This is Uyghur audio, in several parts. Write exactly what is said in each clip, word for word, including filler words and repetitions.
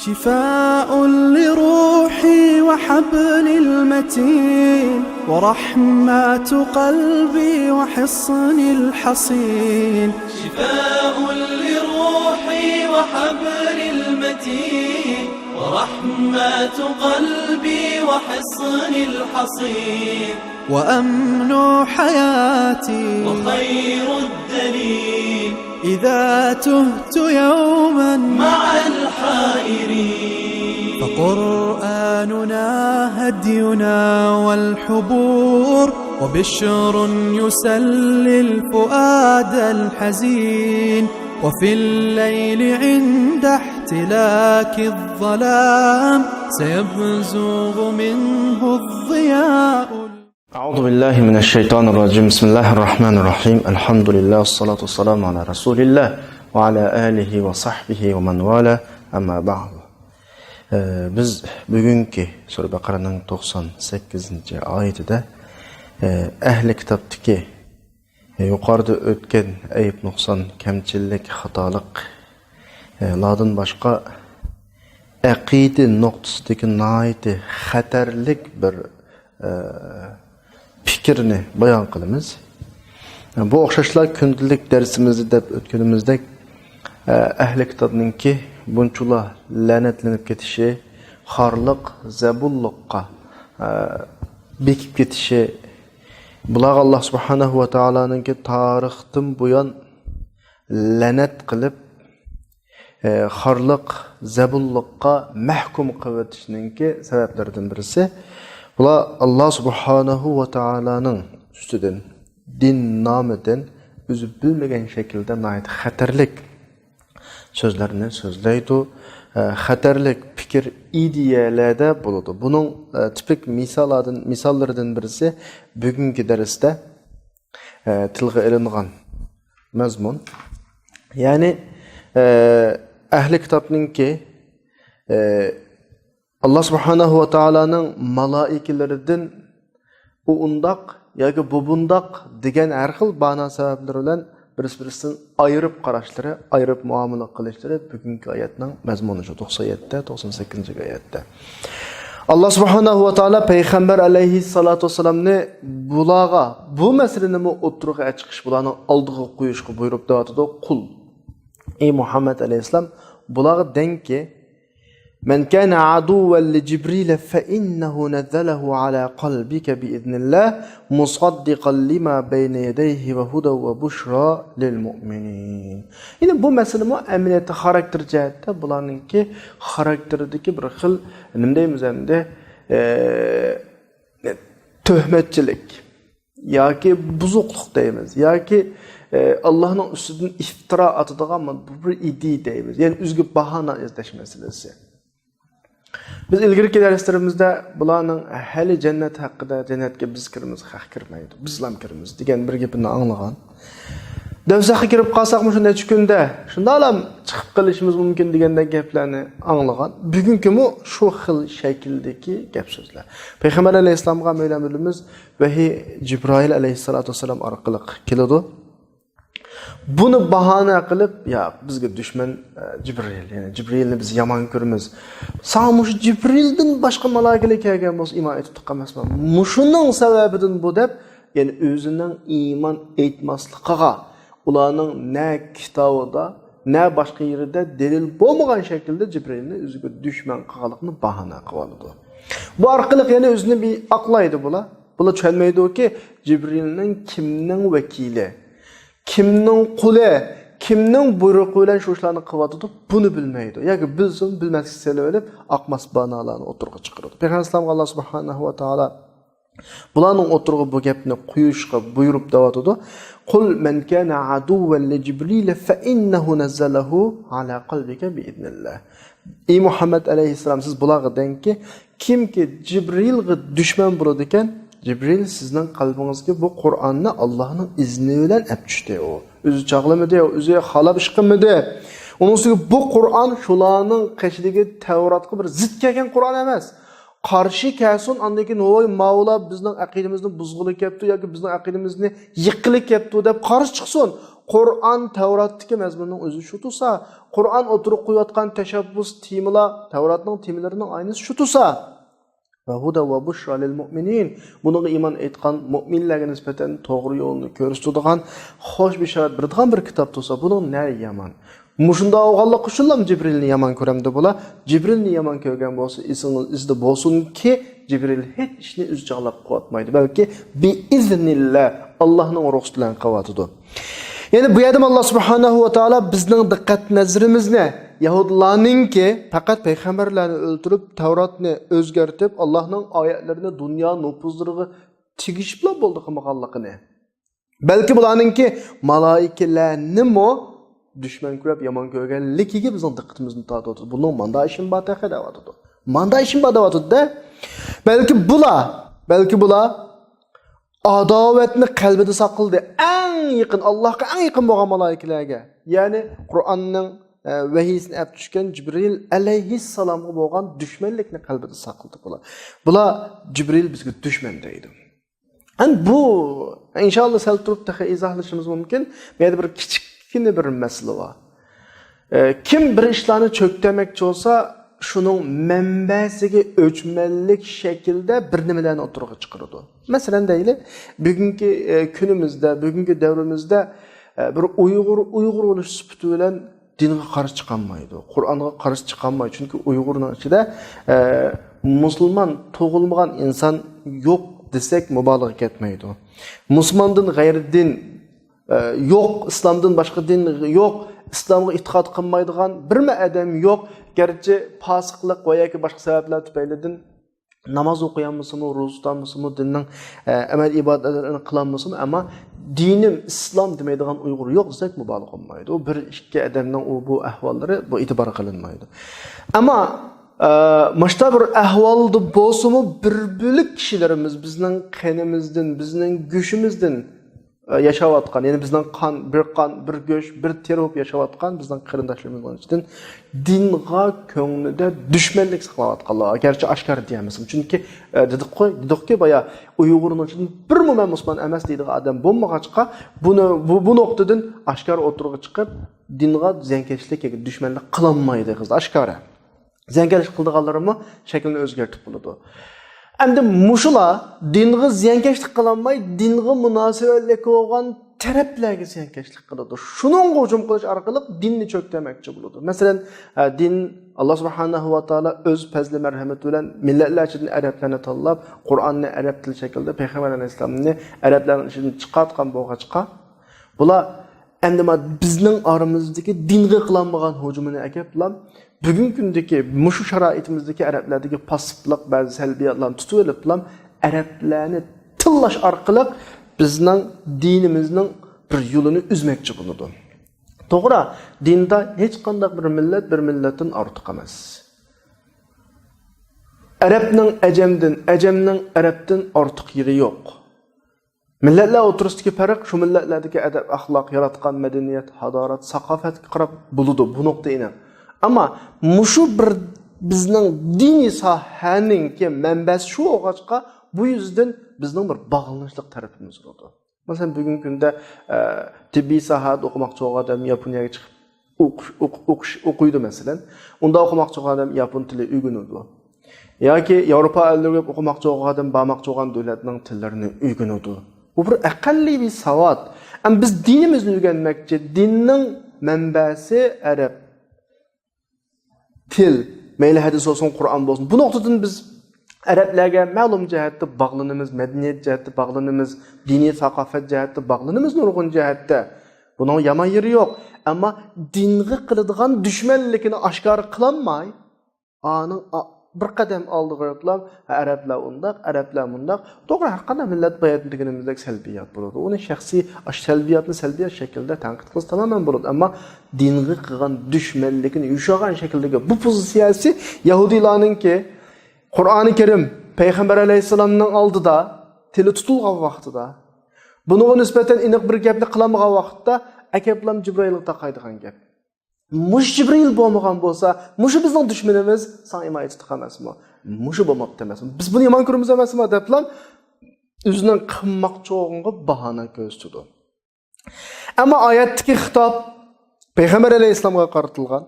شفاء لروحي وحبل المتين، ورحمة قلبي وحصن الحصين. شفاء لروحي وحبل المتين، ورحمة قلبي وحصن الحصين. وأمن حياتي وخير الدليل، إذا تهت يوما مع الحائرين. فقرآننا هدينا والحبور، وبشر يسلي الفؤاد الحزين. وفي الليل عند احتلاك الظلام، سيبزغ منه الضياء. أعوذ بالله من الشيطان الرجيم. بسم الله الرحمن الرحيم. الحمد لله والصلاة والسلام على رسول الله وعلى آله وصحبه ومن والاه. أما بعد. ئە، بىز بۈگۈنكى سۈرە بەقەرەنىڭ توقسان سەككىزىنچى ئايىتىدە، ئە، ئەھلى كىتابتىكى، ئە، يۇقىرىدا ئۆتكەن ئەيىب، نۇقسان، كەمچىلىك، خاتالىق، ئە، لاردىن باشقا ئەقىدە نۇقتىسىدىكى ناھايىتى خەتەرلىك بىر، ئە، پىكىرنى بايان قىلىمىز. بۇ ئوخشاشلا كۈندىلىك دەرسىمىزدە دەپ ئۆتكىنىمىزدەك، ئە، ئەھلى كىتابنىڭكى بۇنچىلا لەنەتلىنىپ كېتىشى، خارلىق، زەبۇنلۇققا، ئە، بېكىپ كېتىشى، بۇلارغا ئاللا سۇبھانەھۇ ۋە تائالانىڭكى تارىختىن بۇيان لەنەت قىلىپ، ئە، خارلىق، زەبۇنلۇققا مەھكۇم قىلىۋېتىشنىڭكى سەۋەبلىرىدىن بىرسى، بۇلار ئاللا سۇبھانەھۇ ۋە تائالانىڭ ئۈستىدىن، دىن نامىدىن ئۆزى بىلمىگەن شەكىلدە ناھايىتى خەتەرلىك سۆزلەرنى سۆزلەيدۇ، ئە، خەتەرلىك پىكىر، ئىدىيەلەردە بولىدۇ. بۇنىڭ، ئە، تىپىك مىساللاردىن، مىساللىرىدىن بىرسى بۈگۈنكى دەرستە، ئە، تىلغا ئېلىنغان مەزمۇن. يەنى، ئە، ئەھلى كىتابنىڭكى، ئە، ئاللا سۇبھانەھۇ ۋە تائالانىڭ مالائىكىلىرىدىن ئۇ ئۇنداق ياكى بۇ بۇنداق دېگەن ھەر خىل بانا سەۋەبلىرى بىلەن بىرسى-بىرسىدىن ئايرىپ قاراشلىرى، ئايرىپ مۇئامىلە قىلىشلىرى بۈگۈنكى ئايەتنىڭ مەزمۇنى شۇ، توقسان يەتتە، توقسان سەككىزىنچى ئايەتتە. ئاللا سۇبھانەھۇ ۋە تائالا پەيغەمبەر ئەلەيھىسسالاتۇ ۋەسسالامنى بۇلارغا، بۇ مەسىلىنىمۇ ئوتتۇرىغا چىقىش، بۇلارنىڭ ئالدىغا قويۇشقا بۇيرۇپ دەۋاتىدۇ. قۇل، ئەي مۇھەممەد ئەلەيھىسسالام، بۇلارغا دەڭكى، من كان عدوا لجبريل فإنه نزله على قلبك بإذن الله مصدقا لما بين يديه وهدى وبشرى للمؤمنين. يەنى بۇ مەسىلىمۇ ئەمەلىيەتتە خاراكتېر جەھەتتە بۇلارنىڭكى خاراكتېرىدىكى بىر خىل، نېمە دەيمىز ئەمدى، ئە، تۆھمەتچىلىك ياكى بۇزۇقلۇق دەيمىز، ياكى، ئە، ئاللانىڭ ئۈستىدىن ئىفتىرا ئاتىدىغان بىر ئىدىيە دەيمىز. يەنى ئۆزىگە باھانە ئىزدەش مەسىلىسى. بىز ئىلگىرىكى دەرسلىرىمىزدە بۇلارنىڭ ھېلى جەننەت ھەققىدە، جەننەتكە بىز كىرىمىز، خەق كىرمەيدۇ، بىزلام كىرىمىز دېگەن بىر گېپىنى ئاڭلىغان. دوزاخقا كىرىپ قالساقمۇ شۇ نەچچە كۈندە شۇنداقلام چىقىپ قېلىشىمىز مۇمكىن دېگەندەك گەپلەرنى ئاڭلىغان. بۈگۈنكىمۇ شۇ خىل شەكىلدىكى گەپ سۆزلەر. پەيغەمبەر ئەلەيھىسسالامغا ھەممەيلەن بىلىمىز، ۋەھىي جىبرائىل ئەلەيھىسسالاتۇ ۋەسسالام ئارقىلىق كېلىدۇ. بۇنى باھانە قىلىپ، ياق، بىزگە دۈشمەن، ئە، جىبرىل، يەنى جىبرىلنى بىز يامان كۆرىمىز. ساڭا مۇشۇ جىبرىلدىن باشقا مالايىكىلەر كەلگەن بولسا، ئىمان ئېيتىپ تۇرغان ئەمەسمۇ؟ مۇشۇنىڭ سەۋەبىدىن بۇ دەپ، يەنى ئۆزىنىڭ ئىمان ئېيتماسلىقىغا، ئۇلارنىڭ نە كىتابىدا، نە باشقا يېرىدە دەلىل بولمىغان شەكىلدە جىبرىلنى ئۆزىگە دۈشمەن قىلغانلىقىنى باھانە قىلىۋالىدۇ. بۇ ئارقىلىق يەنە ئۆزىنى بىر ئاقلايدۇ بۇلار. بۇلار چۈشەنمەيدۇكى، جىبرىلنىڭ كىمنىڭ ۋەكىلى، كىمنىڭ قۇلى، كىمنىڭ بۇيرۇقى بىلەن شۇ ئىشلارنى قىلىۋاتىدۇ، بۇنى بىلمەيدۇ. ياكى بىلسىمۇ بىلمەسلىك سېلىۋېلىپ، ئاقماس بانالارنى ئوتتۇرىغا چىقىرىدۇ. پەيغەمبەر ئەلەيھىسسالامغا ئاللا سۇبھانەھۇ ۋە تائالا بۇلارنىڭ ئوتتۇرىغا بۇ گەپنى قويۇشقا بۇيرۇپ دەۋاتىدۇ. قل من كان عدوا لجبريل فإنه نزله على قلبك بإذن الله. ئى مۇھەممەد ئەلەيھىسسالام، سىز بۇلارغا دەڭكى، كىمكى جىبرىلغا دۈشمەن بولىدىكەن، جىبرىل سىزنىڭ قەلبىڭىزگە بۇ قۇرئاننى ئاللانىڭ ئىزنى بىلەن ئەپ چۈشتى. ئۇ ئۆزى چاغلىمىدى، ئۇ ئۆزى خالاپ ئىش قىلمىدى. ئۇنىڭ ئۈستىگە بۇ قۇرئان شۇلارنىڭ قېشىدىكى تەۋراتقا بىر زىت كەلگەن قۇرئان ئەمەس. قارشى كەلسۇن، ئاندىن كېيىن، ۋوي، ماۋۇلار بىزنىڭ ئەقىدىمىزنى بۇزغىلى كەپتۇ ياكى بىزنىڭ ئەقىدىمىزنى يىققىلى كەپتۇ دەپ قارشى چىقسۇن. قۇرئان تەۋراتتىكى مەزمۇننىڭ ئۆزى شۇ تۇرسا، قۇرئان ئوتتۇرىغا قويۇۋاتقان تەشەببۇس تېمىلار تەۋراتنىڭ تېمىلىرىنىڭ ئاينىسى شۇ تۇرسا، ۋە ھۇدە ۋە بۇشرا لىل مۇئمىنىن، بۇنىڭغا ئىمان ئېيتقان مۇئمىنلەرگە نىسبەتەن توغرا يولنى كۆرسىتىدىغان، خوش بېشارەت بېرىدىغان بىر كىتاب تۇرسا، بۇنىڭ نە يامان؟ مۇشۇنداق بولغانلىقى ئۈچۈنلا جىبرىلنى يامان كۆرەمدۇ بۇلار؟ جىبرىلنى يامان كۆرگەن بولسا، ئېسىڭىز ئېسىدە بولسۇنكى، جىبرىل ھېچ ئىشنى ئۆزى چاغلاپ قىلىۋاتمايدۇ، بەلكى بىئىزنىللا، ئاللاھنىڭ رۇخسىتى بىلەن قىلىۋاتىدۇ. يەنى بۇ يەردىمۇ ئاللا سۇبھانەھۇ ۋە تائالا بىزنىڭ دىققەت نەزىرىمىزنى يەھۇدىيلارنىڭكى پەقەت پەيغەمبەرلەرنى ئۆلتۈرۈپ، تەۋراتنى ئۆزگەرتىپ، ئاللاھنىڭ ئايەتلىرىنى دۇنيا نوپۇزلىرىغا تېگىشىپلا بولدى قىلمىغانلىقىنى، بەلكى بۇلارنىڭكى مالائىكىلەرنىمۇ دۈشمەن كۆرۈپ يامان كۆرگەنلىكىگە بىزنىڭ دىققىتىمىزنى تارتىۋاتىدۇ. بۇنىڭ ماندا ئىشىم بار تېخى دەۋاتىدۇ. ماندا ئىشىم بار دەۋاتىدۇ-دە. بەلكى بۇلار، بەلكى بۇلار ئاداۋەتنى قەلبىدە ساقلىدى. ئەڭ يېقىن، ئاللاھقا ئەڭ يېقىن بولغان مالائىكىلەرگە، يەنى قۇرئاننىڭ، ئە، ۋەھىيسىنى ئەپ چۈشكەن جىبرىل ئەلەيھىسسالامغا بولغان دۈشمەنلىكنى قەلبىدە ساقلىدى بۇلار. بۇلار جىبرىل بىزگە دۈشمەن دەيدۇ. ئەمدى بۇ، ئىنشاللا سەل تۇرۇپ تېخى ئىزاھلىشىمىز مۇمكىن. بۇ يەردە بىر كىچىككىنە بىر مەسىلە بار. ئە، كىم بىر ئىشلارنى چۆكتەمەكچى بولسا، شۇنىڭ مەنبەسىگە ئۆچمەنلىك شەكىلدە بىر نېمىلەرنى ئوتتۇرىغا چىقىرىدۇ. مەسىلەن دەيلى، بۈگۈنكى، ئە، كۈنىمىزدە، بۈگۈنكى دەۋرىمىزدە، ئە، بىر ئۇيغۇر، ئۇيغۇر بولۇش سۈپىتى بىلەن دىنغا قارشى چىقالمايدۇ، قۇرئانغا قارشى چىقالمايدۇ. چۈنكى ئۇيغۇرنىڭ ئىچىدە، ئە، مۇسۇلمان تۇغۇلمىغان ئىنسان يوق دېسەك مۇبالىغە كەتمەيدۇ. مۇسۇلماندىن غەيرىي دىن، ئە، يوق، ئىسلامدىن باشقا دىن يوق، ئىسلامغا ئېتىقاد قىلمايدىغان بىرمۇ ئادەم يوق. گەرچە پاسىقلىق ۋە ياكى باشقا سەۋەبلەر تۈپەيلىدىن ناماز ئوقۇيالمىسىمۇ، روزا تۇتالمىسىمۇ، دىننىڭ، ئە، ئەمەلىي ئىبادەتلىرىنى قىلالمىسىمۇ، ئەمما دىنىم ئىسلام دېمەيدىغان ئۇيغۇر يوق دېسەك مۇبالىغە بولمايدۇ. بىر، ئىككى ئادەمنىڭ ئۇ، بۇ ئەھۋاللىرى، بۇ ئېتىبارغا ئېلىنمايدۇ. ئەمما، ئە، مۇشۇنداق بىر ئەھۋالدا بولسىمۇ، بىر بۆلەك كىشىلىرىمىز بىزنىڭ قېنىمىزدىن، بىزنىڭ گۆشىمىزدىن، ئە، ياشاۋاتقان، يەنى بىزنىڭ قان، بىر قان، بىر گۆش، بىر تېرە بولۇپ ياشاۋاتقان بىزنىڭ قېرىنداشلىرىمىزنىڭ ئىچىدىن دىنغا كۆڭلىدە دۈشمەنلىك ساقلاۋاتقانلار، گەرچە ئاشكارا دېيەلمىسىمۇ. چۈنكى، ئە، دېدۇققۇ، دېدۇقكى بايا، ئۇيغۇرنىڭ ئىچىدىن بىرمۇ مەن مۇسۇلمان ئەمەس دەيدىغان ئادەم بولمىغاچقا، بۇنى، بۇ، بۇ نۇقتىدىن ئاشكارا ئوتتۇرىغا چىقىپ، دىنغا زىيانكەشلىك ياكى دۈشمەنلىك قىلالمايدۇ قىزلار، ئاشكارا. زىيانكەشلىك قىلىدىغانلىرىمۇ شەكلىنى ئۆزگەرتىپ بولىدۇ. ئەمدى مۇشۇلار دىنغا زىيانكەشلىك قىلالماي، دىنغا مۇناسىۋەتلىك بولغان تەرەپلەرگە زىيانكەشلىك قىلىدۇ. شۇنىڭغا ھۇجۇم قىلىش ئارقىلىق دىننى چۆكتەمەكچى بولىدۇ. مەسىلەن، ئە، دىن، ئاللا سۇبھانەھۇ ۋە تائالا ئۆز پەزلى مەرھەمىتى بىلەن مىللەتلەر ئىچىدىن ئەرەبلەرنى تاللاپ، قۇرئاننى ئەرەب تىلى شەكلىدە پەيغەمبەر ئەلەيھىسسالامنى ئەرەبلەرنىڭ ئىچىدىن چىقارتقان بولغاچقا، بۇلار ئەمدى مانا بىزنىڭ ئارىمىزدىكى دىنغا قىلالمىغان ھۇجۇمىنى ئەكەپلا، بۈگۈنكى كۈندىكى مۇشۇ شارائىتىمىزدىكى ئەرەبلەردىكى پاسسىپلىق، بەزى سەلبىياتلارنى تۇتۇۋېلىپلا، ئەرەبلەرنى تىللاش ئارقىلىق بىزنىڭ دىنىمىزنىڭ بىر يولىنى ئۈزمەكچى بولىدۇ. توغرا، دىندا ھېچقانداق بىر مىللەت بىر مىللەتتىن ئارتۇق ئەمەس. ئەرەبنىڭ ئەجەمدىن، ئەجەمنىڭ ئەرەبتىن ئارتۇق يېرى يوق. مىللەتلەر ئوتتۇرىسىدىكى پەرق شۇ مىللەتلەردىكى ئەدەپ-ئەخلاق، ياراتقان مەدەنىيەت، ھادارەت، ساقاپەتكە قاراپ بولىدۇ، بۇ نۇقتا ئېنىق. ئەمما مۇشۇ بىر بىزنىڭ دىنىي ساھەنىڭكى مەنبەسى شۇ بولغاچقا، بۇ يۈزدىن بىزنىڭ بىر باغلىنىشلىق تەرىپىمىز بولىدۇ. مەسىلەن، بۈگۈنكى كۈندە، ئە، تېببىي ساھەدە ئوقۇماقچى بولغان ئادەم ياپونىيەگە چىقىپ ئوقۇش، ئوقۇ-، ئوقۇش، ئوقۇيدۇ، مەسىلەن. ئۇنداق ئوقۇماقچى بولغان ئادەم ياپون تىلى ئۆگىنىدۇ. ياكى ياۋروپا ئەللىرىگە ئوقۇماقچى بولغان ئادەم بارماقچى بولغان دۆلەتنىڭ تىللىرىنى ئۆگىنىدۇ. بۇ بىر ئەقەللىي بىر ساۋات. ئەمما بىز دىنىمىزنى ئۆگەنمەكچى. دىننىڭ مەنبەسى ئەرەب. تىل، مەيلى ھەدىس بولسۇن، قۇرئان بولسۇن. بۇ نۇقتىدىن بىز ئەرەبلەرگە مەلۇم جەھەتتە باغلىنىمىز، مەدەنىيەت جەھەتتە باغلىنىمىز، دىنىي ساقاپەت جەھەتتە باغلىنىمىز نۇرغۇن جەھەتتە. بۇنىڭ يامان يېرى يوق. ئەمما دىنغا قىلىدىغان دۈشمەنلىكىنى ئاشكارا قىلالماي، ئانىڭ ئا-، بىر قەدەم ئالدىغا بېرىپلا، «ئەرەبلەر ئۇنداق، ئەرەبلەر مۇنداق.» توغرا، ھەر قانداق مىللەت باياتىن دېگىنىمىزدەك سەلبىيات بولىدۇ. ئۇنى شەخسىي، ئاش-، سەلبىياتنى سەلبىيات شەكلىدە تەنقىد قىلسا تامامەن بولىدۇ. ئەمما دىنغا قىلغان دۈشمەنلىكىنى يوشۇرغان شەكىلدىكى بۇ پوزىتسىيەسى يەھۇدىيلارنىڭكى قۇرئانى كەرىم پەيغەمبەر ئەلەيھىسسالامنىڭ ئالدىدا تىلى تۇتۇلغان ۋاقتىدا، بۇنىڭغا نىسبەتەن ئېنىق بىر گەپنى قىلالمىغان ۋاقىتتا ئەكەپلام جىبرىئىلغا تاقايدىغان گەپ. مۇشۇ جىبرىئىل بولمىغان بولسا، مۇشۇ بىزنىڭ دۈشمىنىمىز ساڭا ھىمايە تۇتقان ئەمەسمۇ؟ مۇشۇ بولماپتۇ ئەمەسمۇ؟ بىز بۇنى يامان كۆرىمىز ئەمەسمۇ؟ دەپلا ئۆزىنىڭ قىلماقچى بولغىنىغا باھانە كۆرسىتىدۇ. ئەمما ئايەتتىكى خىتاب پەيغەمبەر ئەلەيھىسسالامغا قارىتىلغان.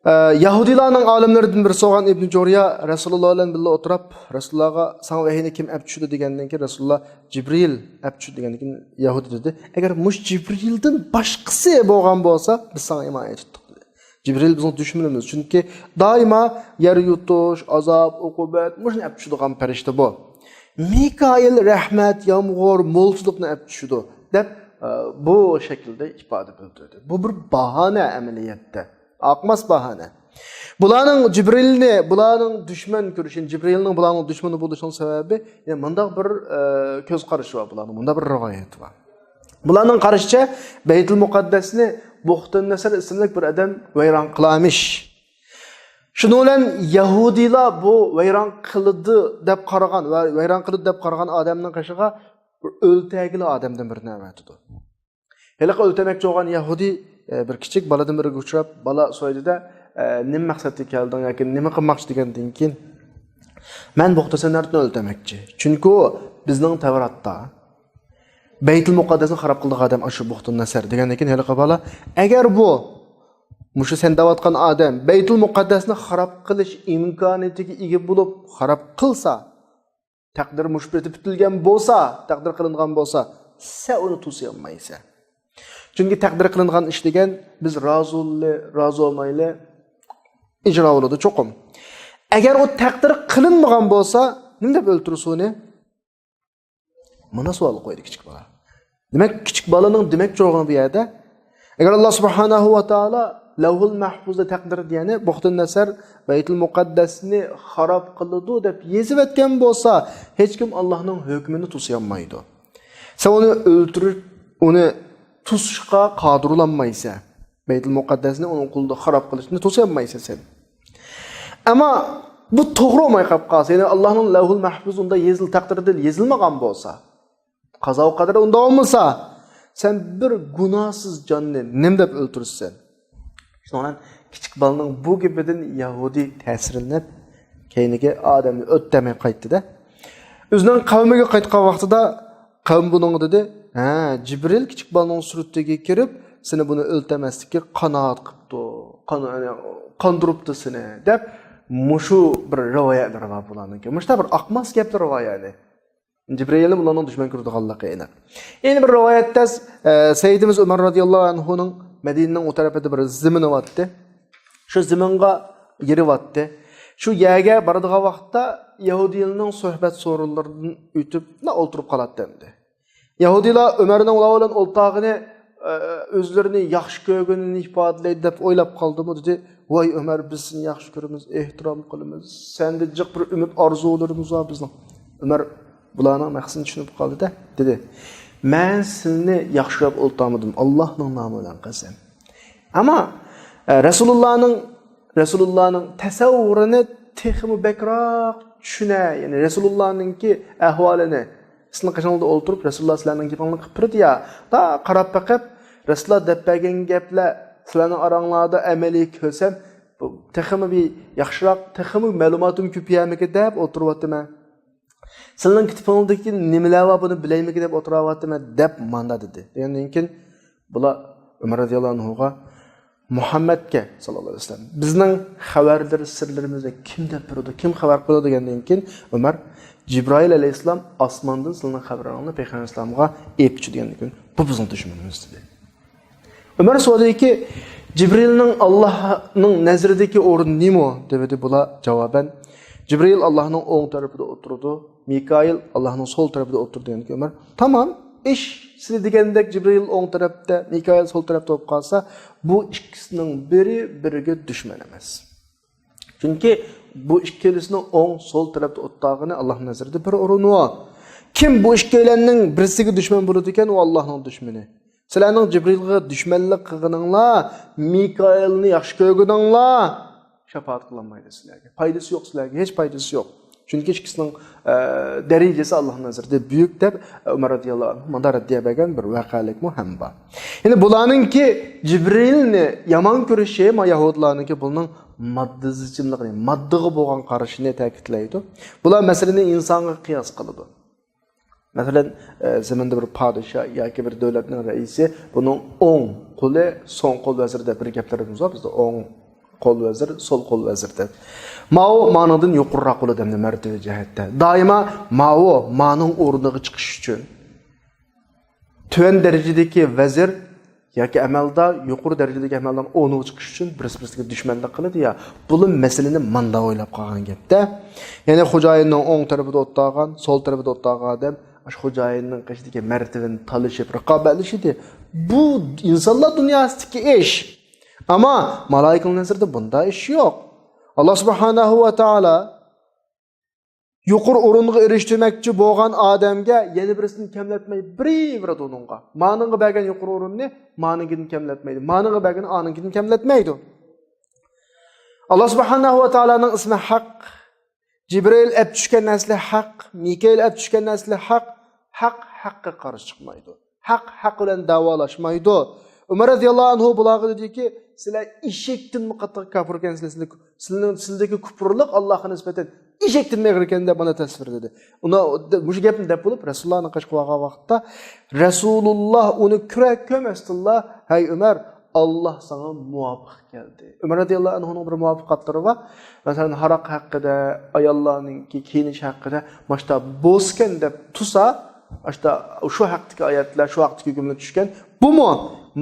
ئە، يەھۇدىيلارنىڭ ئالىملىرىدىن بىرسى بولغان ئىبن جۇريا رەسۇلۇللا بىلەن بىللە ئولتۇرۇپ، رەسۇلۇللاغا «ساڭا ۋەھىينى كىم ئەپ چۈشۈردى؟» دېگەندىن كېيىن، رەسۇلۇللا «جىبرىل ئەپ چۈشۈردى» دېگەندىن كېيىن، يەھۇدىي دېدى: «ئەگەر مۇشۇ جىبرىلدىن باشقىسى بولغان بولسا، بىز ساڭا ئىمان ئېيتاتتۇق» دېدى. جىبرىل بىزنىڭ دۈشمىنىمىز، چۈنكى دائىما يەر يۇتۇش، ئازاب، ئوقۇبەت، مۇشۇنى ئەپ چۈشىدىغان پەرىشتە بۇ. مىكائىل رەھمەت، يامغۇر، مولچىلىقنى ئەپ چۈشىدۇ، دەپ، ئە، بۇ شەكىلدە ئىپادە بىلدۈردى. بۇ بىر باھانە ئەمەلىيەتتە. ئاقماس باھانە. بۇلارنىڭ جىبرىلنى، بۇلارنىڭ دۈشمەن كۆرۈشىنى، جىبرىلنىڭ بۇلارنىڭ دۈشمىنى بولۇشىنىڭ سەۋەبى، يەنى مۇنداق بىر، ئە، كۆز قارىشى بار بۇلارنىڭ، مۇنداق بىر رىۋايەت بار. بۇلارنىڭ قارىشىچە، بەيتۇل مۇقەددەسنى بۇختۇن نەسر ئىسىملىك بىر ئادەم ۋەيران قىلارمىش. شۇنىڭ بىلەن يەھۇدىيلار بۇ ۋەيران قىلىدۇ دەپ قارىغان ۋە ۋەيران قىلىدۇ دەپ قارىغان ئادەمنىڭ قېشىغا بىر ئۆلتەرگىلى ئادەمدىن بىرنى ئەۋەتىدۇ. ھېلىقى ئۆلتۈرمەكچى بولغان يەھۇدىي، ئە، بىر كىچىك بالىدىن بىرىگە ئۇچراپ، بالا سورايدۇ-دە، ئە، «نېمە مەقسەتتە كەلدىڭ ياكى نېمە قىلماقچى؟» دېگەندىن كېيىن، «مەن بۇختۇسەنەرنى ئۆلتۈرمەكچى. چۈنكى ئۇ بىزنىڭ تەۋراتتا بەيتۇل مۇقەددەسنى خاراب قىلىدىغان ئادەم ئاشۇ بۇختۇن نەسەر» دېگەندىن كېيىن، ھېلىقى بالا، «ئەگەر بۇ مۇشۇ سەن دەۋاتقان ئادەم بەيتۇل مۇقەددەسنى خاراب قىلىش ئىمكانىيىتىگە ئىگە بولۇپ خاراب قىلسا، تەقدىر مۇشۇ پېتى پۈتۈلگەن بولسا، تەقدىر قىلىنغان بولسا، سەن ئۇنى توسىيالمايسەن. چۈنكى تەقدىر قىلىنغان ئىش دېگەن بىز رازى بولىلى، رازى بولمايلى، ئىجرا بولىدۇ چوقۇم. ئەگەر ئۇ تەقدىر قىلىنمىغان بولسا، نېمە دەپ ئۆلتۈرسۇن ئۇنى؟» مانا سوئال قويدى كىچىك بالا. دېمەك، كىچىك بالىنىڭ دېمەكچى بولغىنى بۇ يەردە، ئەگەر ئاللا سۇبھانەھۇ ۋە تائالا لەۋھۇل مەھفۇزدا تەقدىر، يەنى بۇختۇن نەسەر بەيتۇل مۇقەددەسنى خاراب قىلىدۇ دەپ يېزىۋەتكەن بولسا، ھېچكىم ئاللانىڭ ھۆكمىنى توسىيالمايدۇ. سەن ئۇنى ئۆلتۈرۈپ، ئۇنى توسۇشقا قادىر بولالمايسەن. بەيتۇل مۇقەددەسنى ئۇنىڭ قولىدا خاراب قىلىشنى توسىيالمايسەن سەن. ئەمما بۇ توغرا بولماي قاپ قالسا، يەنى ئاللانىڭ لەۋھۇل مەھفۇزىدا ئۇنداق يېزىل، تەقدىرىدە يېزىلمىغان بولسا، قازا قەدەر ئۇنداق بولمىسا، سەن بىر گۇناھسىز جاننى نېمە دەپ ئۆلتۈرىسەن؟ شۇنىڭ بىلەن كىچىك بالىنىڭ بۇ گېپىدىن يەھۇدىي تەسىرلىنىپ، كەينىگە ئادەمنى ئۆتتەمەي قايتتى-دە. ئۆزىنىڭ قەۋمىگە قايتقان ۋاقتىدا قەۋم بۇنىڭغا دېدى: «ھە، جىبرىل كىچىك بالىنىڭ سۈرىتىگە كىرىپ، سېنى بۇنى ئۆلتۈرمەسلىككە قانائەت قىپتۇ، قان-، يەنى قاندۇرۇپتۇ سېنى» دەپ، مۇشۇ بىر رىۋايەتلىرى بار بۇلارنىڭكى. مۇشۇنداق بىر ئاقماس گەپلىرى بار يەنى. جىبرىلنى بۇلارنىڭ دۈشمەن كۆرىدىغانلىقى ئېنىق. يەنە بىر رىۋايەتتە، ئە، سەييىدىمىز ئۆمەر رازىياللاھۇ ئەنھۇنىڭ مەدىنىنىڭ ئۇ تەرىپىدە بىر زېمىن بارتتى. شۇ زېمىنغا يېرىۋاتتى. شۇ يەرگە بارىدىغان ۋاقىتتا يەھۇدىيلارنىڭ سۆھبەت سورۇنلىرىدىن ئۆتۈپ، ئولتۇرۇپ قالاتتى ئەمدى. يەھۇدىيلار ئۆمەرنىڭ ئۇلار بىلەن ئولتۇرغىنى، ئە، ئۆزلىرىنى ياخشى كۆرگىنىنى ئىپادىلەيدۇ دەپ ئويلاپ قالدىمۇ دېدى. ۋاي ئۆمەر، بىز سېنى ياخشى كۆرىمىز، ئېھتىرام قىلىمىز. سەندىن جىق بىر ئۈمىد ئارزۇلىرىمىز بار بىزنىڭ. ئۆمەر بۇلارنىڭ مەقسىتىنى چۈشىنىپ قالدى-دە، دېدى: «مەن سېنى ياخشى كۆرۈپ ئولتۇرمىدىم، ئاللانىڭ نامى بىلەن قەسەم.» ئەمما، ئە، رەسۇلۇللانىڭ، رەسۇلۇللانىڭ تەسەۋۋۇرىنى تېخىمۇ بەكرەك چۈشىنە، يەنى رەسۇلۇللانىڭكى ئەھۋالىنى، سىلەرنىڭ قېشىڭلاردا ئولتۇرۇپ، رەسۇلۇللا سىلەرنىڭ گېپىڭلارنى قىلىپ بېرىدۇ يا، دا قاراپ بېقىپ، رەسۇلۇللا دەپ بەرگەن گەپلەر سىلەرنىڭ ئاراڭلاردا ئەمەلىي كۆرسەم، بۇ تېخىمۇ بىر ياخشىراق، تېخىمۇ مەلۇماتىم كۆپىيەرمىكىن دەپ ئولتۇرۇۋاتىمەن. سىلەرنىڭ كىتابىڭلاردىكى نېمىلەر بار، بۇنى بىلەيمىكىن دەپ ئولتۇرۇۋاتىمەن، دەپ ماندا دېدى. دېگەندىن كېيىن بۇلار ئۆمەر رازىياللاھۇ ئەنھۇغا، مۇھەممەدكە ساللاللاھۇ ئەلەيھى ۋەسەللەم، بىزنىڭ خەۋەرلىرى، سىرلىرىمىزنى كىم دەپ بېرىدۇ، كىم خەۋەر قىلىدۇ دېگەندىن كېيىن، ئۆمەر، جىبرائىل ئەلەيھىسسالام ئاسماندىن سىلەرنىڭ خەۋىرىڭلارنى پەيغەمبەر ئەلەيھىسسالامغا ئېلىپ چۈشتى دېگەندىن كېيىن، بۇ بىزنىڭ دۈشمىنىمىز دېدى. ئۆمەر سورىدىكى، جىبرىلنىڭ ئاللانىڭ نەزىرىدىكى ئورنى نېمە؟ دېدى بۇلار جاۋابەن، جىبرىل ئاللانىڭ ئوڭ تەرىپىدە ئولتۇرىدۇ، مىكائىل ئاللانىڭ سول تەرىپىدە ئولتۇرىدۇ دېگەندىكىن ئۆمەر، تامام، ئىش سىلى دېگەندەك جىبرىل ئوڭ تەرەپتە، مىكائىل سول تەرەپتە بولۇپ قالسا، بۇ ئىككىسىنىڭ بىرى بىرىگە دۈشمەن ئەمەس. چۈنكى بۇ ئىككىلىسىنىڭ ئوڭ، سول تەرەپتە ئولتۇرغىنى ئاللانىڭ نەزىرىدە بىر ئورۇن بار. كىم بۇ ئىككىيلەننىڭ بىرسىگە دۈشمەن بولىدىكەن، ئۇ ئاللانىڭ دۈشمىنى. سىلەرنىڭ جىبرىلغا دۈشمەنلىك قىلغىنىڭلار، مىكائىلنى ياخشى كۆرگىنىڭلار شاپائەت قىلالمايدۇ سىلەرگە. پايدىسى يوق سىلەرگە، ھېچ پايدىسى يوق. چۈنكى ئىككىسىنىڭ، ئە، دەرىجىسى ئاللانىڭ نەزىرىدە بۈيۈك دەپ، ئە، ئۆمەر رازىياللاھۇ ئەنھۇ مۇنداق رەددىيە بەرگەن بىر ۋەقەلىكمۇ ھەم بار. يەنى بۇلارنىڭكى جىبرىلنى يامان كۆرۈشى، ما يەھۇدىيلارنىڭكى بۇنىڭ ماددىزچىللىقىنى، ماددىغا بولغان قارىشىنى تەكىتلەيدۇ. بۇلار مەسىلىنى ئىنسانغا قىياس قىلىدۇ. مەسىلەن، ئە، زېمىندا بىر پادىشاھ ياكى بىر دۆلەتنىڭ رەئىسى، بۇنىڭ ئوڭ قولى، سول قول ۋەزىرى دەپ بىر گەپلىرىمىز بار بىزدە، ئوڭ قول ۋەزىر، سول قول ۋەزىر دەپ. ماۋۇ مانىڭدىن يۇقىرىراق بولىدۇ ئەمدى مەرتىۋە جەھەتتە. دائىما ماۋۇ مانىڭ ئورنىغا چىقىش ئۈچۈن تۆۋەن دەرىجىدىكى ۋەزىر ياكى ئەمەلدار يۇقىرى دەرىجىدىكى ئەمەلدارنىڭ ئورنىغا چىقىش ئۈچۈن بىرسى-بىرسىگە دۈشمەنلىك قىلىدۇ يا. بۇلا مەسىلىنى ماندا ئويلاپ قالغان گەپتە. يەنى خوجايىننىڭ ئوڭ تەرىپىدە ئولتۇرغان، سول تەرىپىدە ئولتۇرغان ئادەم ئاشۇ خوجايىننىڭ قېشىدىكى مەرتىۋىنى تالىشىپ، رىقابەتلىشىدۇ. بۇ ئىنسانلار دۇنياسىدىكى ئىش. ئەمما مالائىكىنىڭ نەزىرىدە بۇنداق ئىش يوق. ئاللا سۇبھانەھۇ ۋە تائالا يۇقىرى ئورۇنغا ئېرىشتۈرمەكچى بولغان ئادەمگە يەنە بىرسىنى كەملەتمەي، بېرىۋېرىدۇ ئۇنىڭغا. مانىڭغا بەرگەن يۇقىرى ئورۇننى مانىڭكىدىن كەملەتمەيدۇ. مانىڭغا بەرگەن ئانىڭكىدىن كەملەتمەيدۇ. ئاللا سۇبھانەھۇ ۋە تائالانىڭ ئىسمى ھەق. جىبرىئىل ئەپ چۈشكەن نەرسىلەر ھەق. مىكائىل ئەپ چۈشكەن نەرسىلەر ھەق. ھەق ھەققە قارشى چىقمايدۇ. ھەق ھەق بىلەن دەۋالاشمايدۇ. ئۆمەر رەزىياللاھۇ ئەنھۇ بۇلارغا دېدىكى، سىلەر ئېشەكتىنمۇ قاتتىق كاپىركەنسىلەر، سىلەر، سىلەرنىڭ، سىلەردىكى كۇپۇرلۇق ئاللاھقا نىسبەتەن ئېشەكتىنمۇ ئېغىركەن دەپ مانا تەسۋىرلىدى. ئۇنى، مۇشۇ گەپنى دەپ بولۇپ، رەسۇلۇللاھنىڭ قېشىغا بارغان ۋاقىتتا، رەسۇلۇللاھ ئۇنى كۆرە كۆرمەستىنلا، ھەي ئۆمەر، ئاللاھ ساڭا مۇۋاپىق كەلدى. ئۆمەر رەزىياللاھۇ ئەنھۇنىڭ بىر مۇۋاپىقاتلىرى بار. مەسىلەن، ھاراق ھەققىدە، ئاياللارنىڭكى كىيىنىش ھەققىدە، ماشتا بولسىكەن دەپ تۇرسا، ئاشتا شۇ ھەقتىكى ئايەتلەر، شۇ ھەقتىكى ھۆكۈملەر چۈشكەن. بۇمۇ،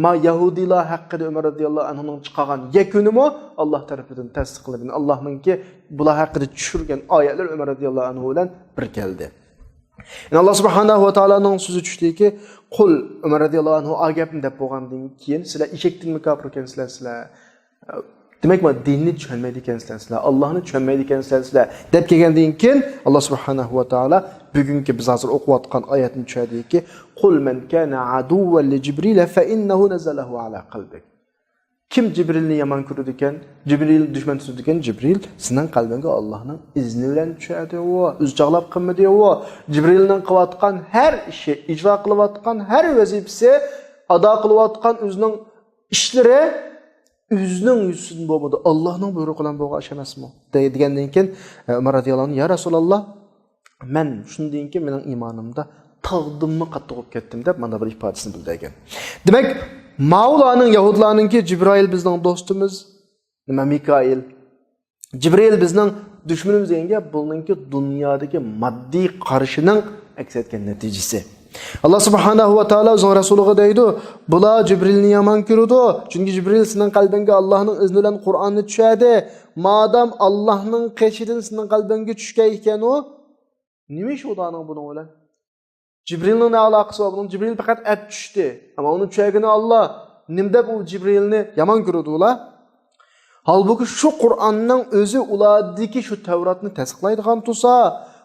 ما يەھۇدىيلار ھەققىدە ئۆمەر رەزىياللاھۇ ئەنھۇنىڭ چىقارغان يەكۈنىمۇ ئاللاھ تەرىپىدىن تەستىقلىنىپ، ئاللاھنىڭكى بۇلار ھەققىدە چۈشۈرگەن ئايەتلەر ئۆمەر رەزىياللاھۇ ئەنھۇ بىلەن بىر كەلدى. يەنى ئاللا سۇبھانەھۇ ۋە تائالانىڭ سۆزى چۈشتىكى، قۇل، ئۆمەر رەزىياللاھۇ ئەنھۇ ئا گەپنى دەپ بولغاندىن كېيىن، سىلەر ئېشەكتىنمۇ كاپىركەنسىلەر سىلەر. دېمەك، مانا دىننى چۈشەنمەيدىكەنسىلەر سىلەر، ئاللاھنى چۈشەنمەيدىكەنسىلەر سىلەر، دەپ كەلگەندىن كېيىن، ئاللا سۇبھانەھۇ ۋە تائالا بۈگۈنكى بىز ھازىر ئوقۇۋاتقان ئايەتنى چۈشەردىكى، قۇل مەن كانە ئادۇۋۋەن لىجىبرىلە فەئىننەھۇ نەززەلەھۇ ئالا قەلبىك. كىم جىبرىلنى يامان كۆرىدىكەن، جىبرىل دۈشمەن تۇتىدىكەن، جىبرىل سېنىڭ قەلبىڭگە ئاللاھنىڭ ئىزنى بىلەن چۈشەردى ئۇ، ئۆزى چاغلاپ قىلمىدى ئۇ. جىبرىلنىڭ قىلىۋاتقان ھەر ئىشى، ئىجرا قىلىۋاتقان ھەر ۋەزىپىسى، ئادا قىلىۋاتقان ئۆزىنىڭ ئىشلىرى ئۆزىنىڭ يۈزىسىدىن بولمىدى، ئاللاھنىڭ بۇيرۇقى بىلەن بولغان ئىش ئەمەسمۇ؟ دەي-، دېگەندىن كېيىن، ئە، ئۆمەر رەزىياللاھۇ ئەنھۇ، يا رەسۇلاللاھ، مەن شۇندىن كېيىن مېنىڭ ئىمانىمدا تاغدىنمۇ قاتتىق بولۇپ كەتتىم دەپ مانا بىر ئىپادىسىنى بىلدۈرگەن. دېمەك، ماۋۇلارنىڭ، يەھۇدلارنىڭكى جىبرائىل بىزنىڭ دوستىمىز، نېمە، مىكائىل، جىبرىئىل بىزنىڭ دۈشمىنىمىز دېگەن گەپ بۇنىڭكى دۇنيادىكى ماددىي قارىشىنىڭ ئەكس ئەتكەن نەتىجىسى. ئاللا سۇبھانەھۇ ۋە تائالا ئۆزىنىڭ رەسۇلىغا دەيدۇ، بۇلار جىبرىئىلنى يامان كۆرىدۇ، چۈنكى جىبرىئىل سېنىڭ قەلبىڭگە ئاللاھنىڭ ئىزنى بىلەن قۇرئاننى چۈشەردى. مادام ئاللاھنىڭ قېشىدىن سېنىڭ قەلبىڭگە چۈشكەن ئىكەن ئۇ، نېمە ئىش ئۇلارنىڭ بۇنىڭ بىلەن؟ جىبرىلنىڭ نە ئالاقىسى بار بۇنىڭ؟ جىبرىل پەقەت ئەپ چۈشتى. ئەمما ئۇنى چۈشەرگىنى ئاللا. نېمە دەپ ئۇ جىبرىلنى يامان كۆرىدۇ ئۇلار؟ ھالبۇكى، شۇ قۇرئاننىڭ ئۆزى ئۇلاردىكى شۇ تەۋراتنى تەستىقلايدىغان تۇرسا،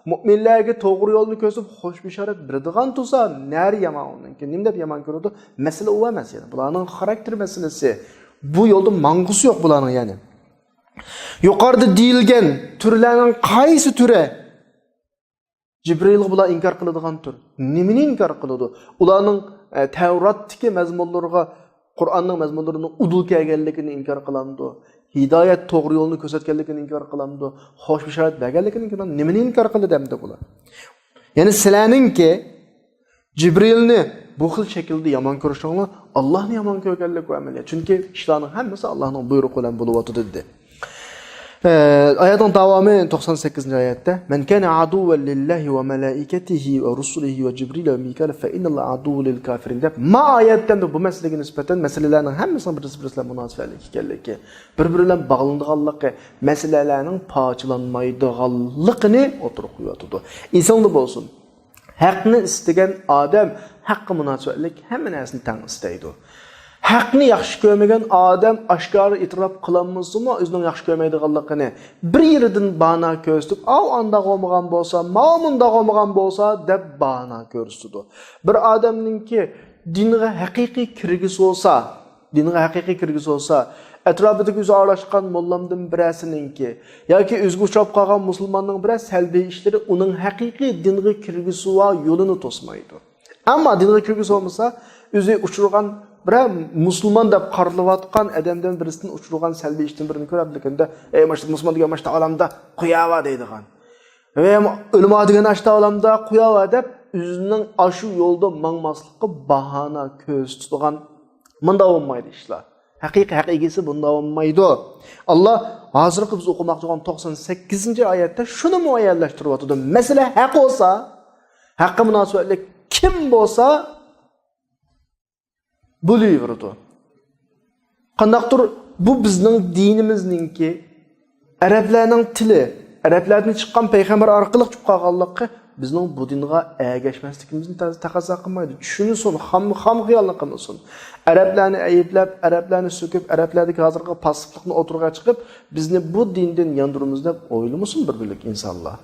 مۆمىنلەرگە توغرا يولنى كۆرسىتىپ، خوش بېشارەت بېرىدىغان تۇرسا، نەرى يامان ئۇنىڭكى؟ نېمە دەپ يامان كۆرىدۇ؟ مەسىلە ئۇ ئەمەس، يەنى بۇلارنىڭ خاراكتېر مەسىلىسى. بۇ يولدا ماڭغۇسى يوق بۇلارنىڭ، يەنى. يۇقىرىدا دېيىلگەن تۈرلەرنىڭ قايسى تۈرى جىبرىلغا بۇلار ئىنكار قىلىدىغان تۈر. نېمىنى ئىنكار قىلىدۇ؟ ئۇلارنىڭ، ئە، تەۋراتتىكى مەزمۇنلىرىغا، قۇرئاننىڭ مەزمۇنلىرىنىڭ ئۇدۇل كەلگەنلىكىنى ئىنكار قىلامدۇ؟ ھىدايەت، توغرا يولنى كۆرسەتكەنلىكىنى ئىنكار قىلامدۇ؟ خوش بېشارەت بەرگەنلىكىنى ئىنكار قىلامدۇ؟ نېمىنى ئىنكار قىلىدۇ ئەمدى بۇلار؟ يەنى سىلەرنىڭكى جىبرىلنى بۇ خىل شەكىلدە يامان كۆرۈشۈڭلار ئاللاھنى يامان كۆرگەنلىك بۇ ئەمەلىيەت. چۈنكى ئىشلارنىڭ ھەممىسى ئاللاھنىڭ بۇيرۇقى بىلەن بولۇۋاتىدۇ، دېدى. ئە، ئايەتنىڭ داۋامى توقسان سەككىزىنچى ئايەتتە، مەن كانە ئادۇۋۋەن لىللاھى ۋە مەلائىكەتىھى ۋە رۇسۇلىھى ۋە جىبرىل ۋە مىكائىل فەئىننەللاھە ئادۇۋۋۇن لىل كافىرىن دەپ، ما ئايەتتە بۇ مەسىلىگە نىسبەتەن مەسىلىلەرنىڭ ھەممىسىنىڭ بىرسى بىرسى بىلەن مۇناسىۋەتلىك ئىكەنلىكى، بىر بىرى بىلەن باغلىنىدىغانلىقى، مەسىلىلەرنىڭ پارچىلانمايدىغانلىقىنى ئوتتۇرىغا قويۇۋاتىدۇ. ئېسىڭدە بولسۇن. ھەقنى ئىستىگەن ئادەم ھەققە مۇناسىۋەتلىك ھەممە نەرسىنى تەڭ ئىستەيدۇ. ھەقنى ياخشى كۆرمىگەن ئادەم ئاشكارا ئېتىراپ قىلالمىسىمۇ ئۆزىنىڭ ياخشى كۆرمەيدىغانلىقىنى، بىر يېرىدىن باھانە كۆرسىتىپ، ئاۋۇ ئانداق بولمىغان بولسا، ماۋۇ مۇنداق بولمىغان بولسا دەپ باھانە كۆرسىتىدۇ. بىر ئادەمنىڭكى دىنغا ھەقىقىي كىرگۈسى بولسا، دىنغا ھەقىقىي كىرگۈسى بولسا، ئەتراپىدىكى ئۆزى ئارىلاشقان موللامدىن بىرەرسىنىڭكى ياكى ئۆزىگە ئۇچراپ قالغان مۇسۇلماننىڭ بىرەر سەلبىي ئىشلىرى ئۇنىڭ ھەقىقىي دىنغا كىرگۈسى بار يولىنى توسمايدۇ. ئەمما دىنغا كىرگۈسى بولمىسا، ئۆزى ئۇچرىغان بىرەر مۇسۇلمان دەپ قارىلىۋاتقان ئادەمدىن بىرسىدىن ئۇچرىغان سەلبىي ئىشتىن بىرىنى كۆرەمدىكىندە، ئەي، مۇسۇلمان دېگەن مۇشۇنداق ئالەمدە قۇياۋا دەيدىغان. ۋە ئۆلىما دېگەن ئاشتا ئالەمدە قۇياۋا دەپ ئۆزىنىڭ ئاشۇ يولدا ماڭماسلىققا باھانە كۆرسىتىدىغان، مۇنداق بولمايدۇ ئىشلار. ھەقىقىي ھەق ئىگىسى بۇنداق بولمايدۇ. ئاللا ھازىرقى بىز ئوقۇماقچى بولغان توقسان سەككىزىنچى ئايەتتە شۇنى مۇئەييەنلەشتۈرۈۋاتىدۇ. مەسىلە ھەق بولسا، ھەققە مۇناسىۋەتلىك كىم بولسا، بولۇۋېرىدۇ. قانداقتۇر بۇ بىزنىڭ دىنىمىزنىڭكى، ئەرەبلەرنىڭ تىلى، ئەرەبلەردىن چىققان پەيغەمبەر ئارقىلىق چۈشۈپ قالغانلىقى بىزنىڭ بۇ دىنغا ئەگەشمەسلىكىمىزنى تە-، تەقەززا قىلمايدۇ. چۈشىنىسۇن، خام، خام خىيالنى قىلمىسۇن. ئەرەبلەرنى ئەيىبلەپ، ئەرەبلەرنى سۆكۈپ، ئەرەبلەردىكى ھازىرقى پاسسىپلىقنى ئوتتۇرىغا چىقىپ، بىزنى بۇ دىندىن ياندۇرىمىز دەپ ئويلىمىسۇن بىر بىرلىك ئىنسانلار.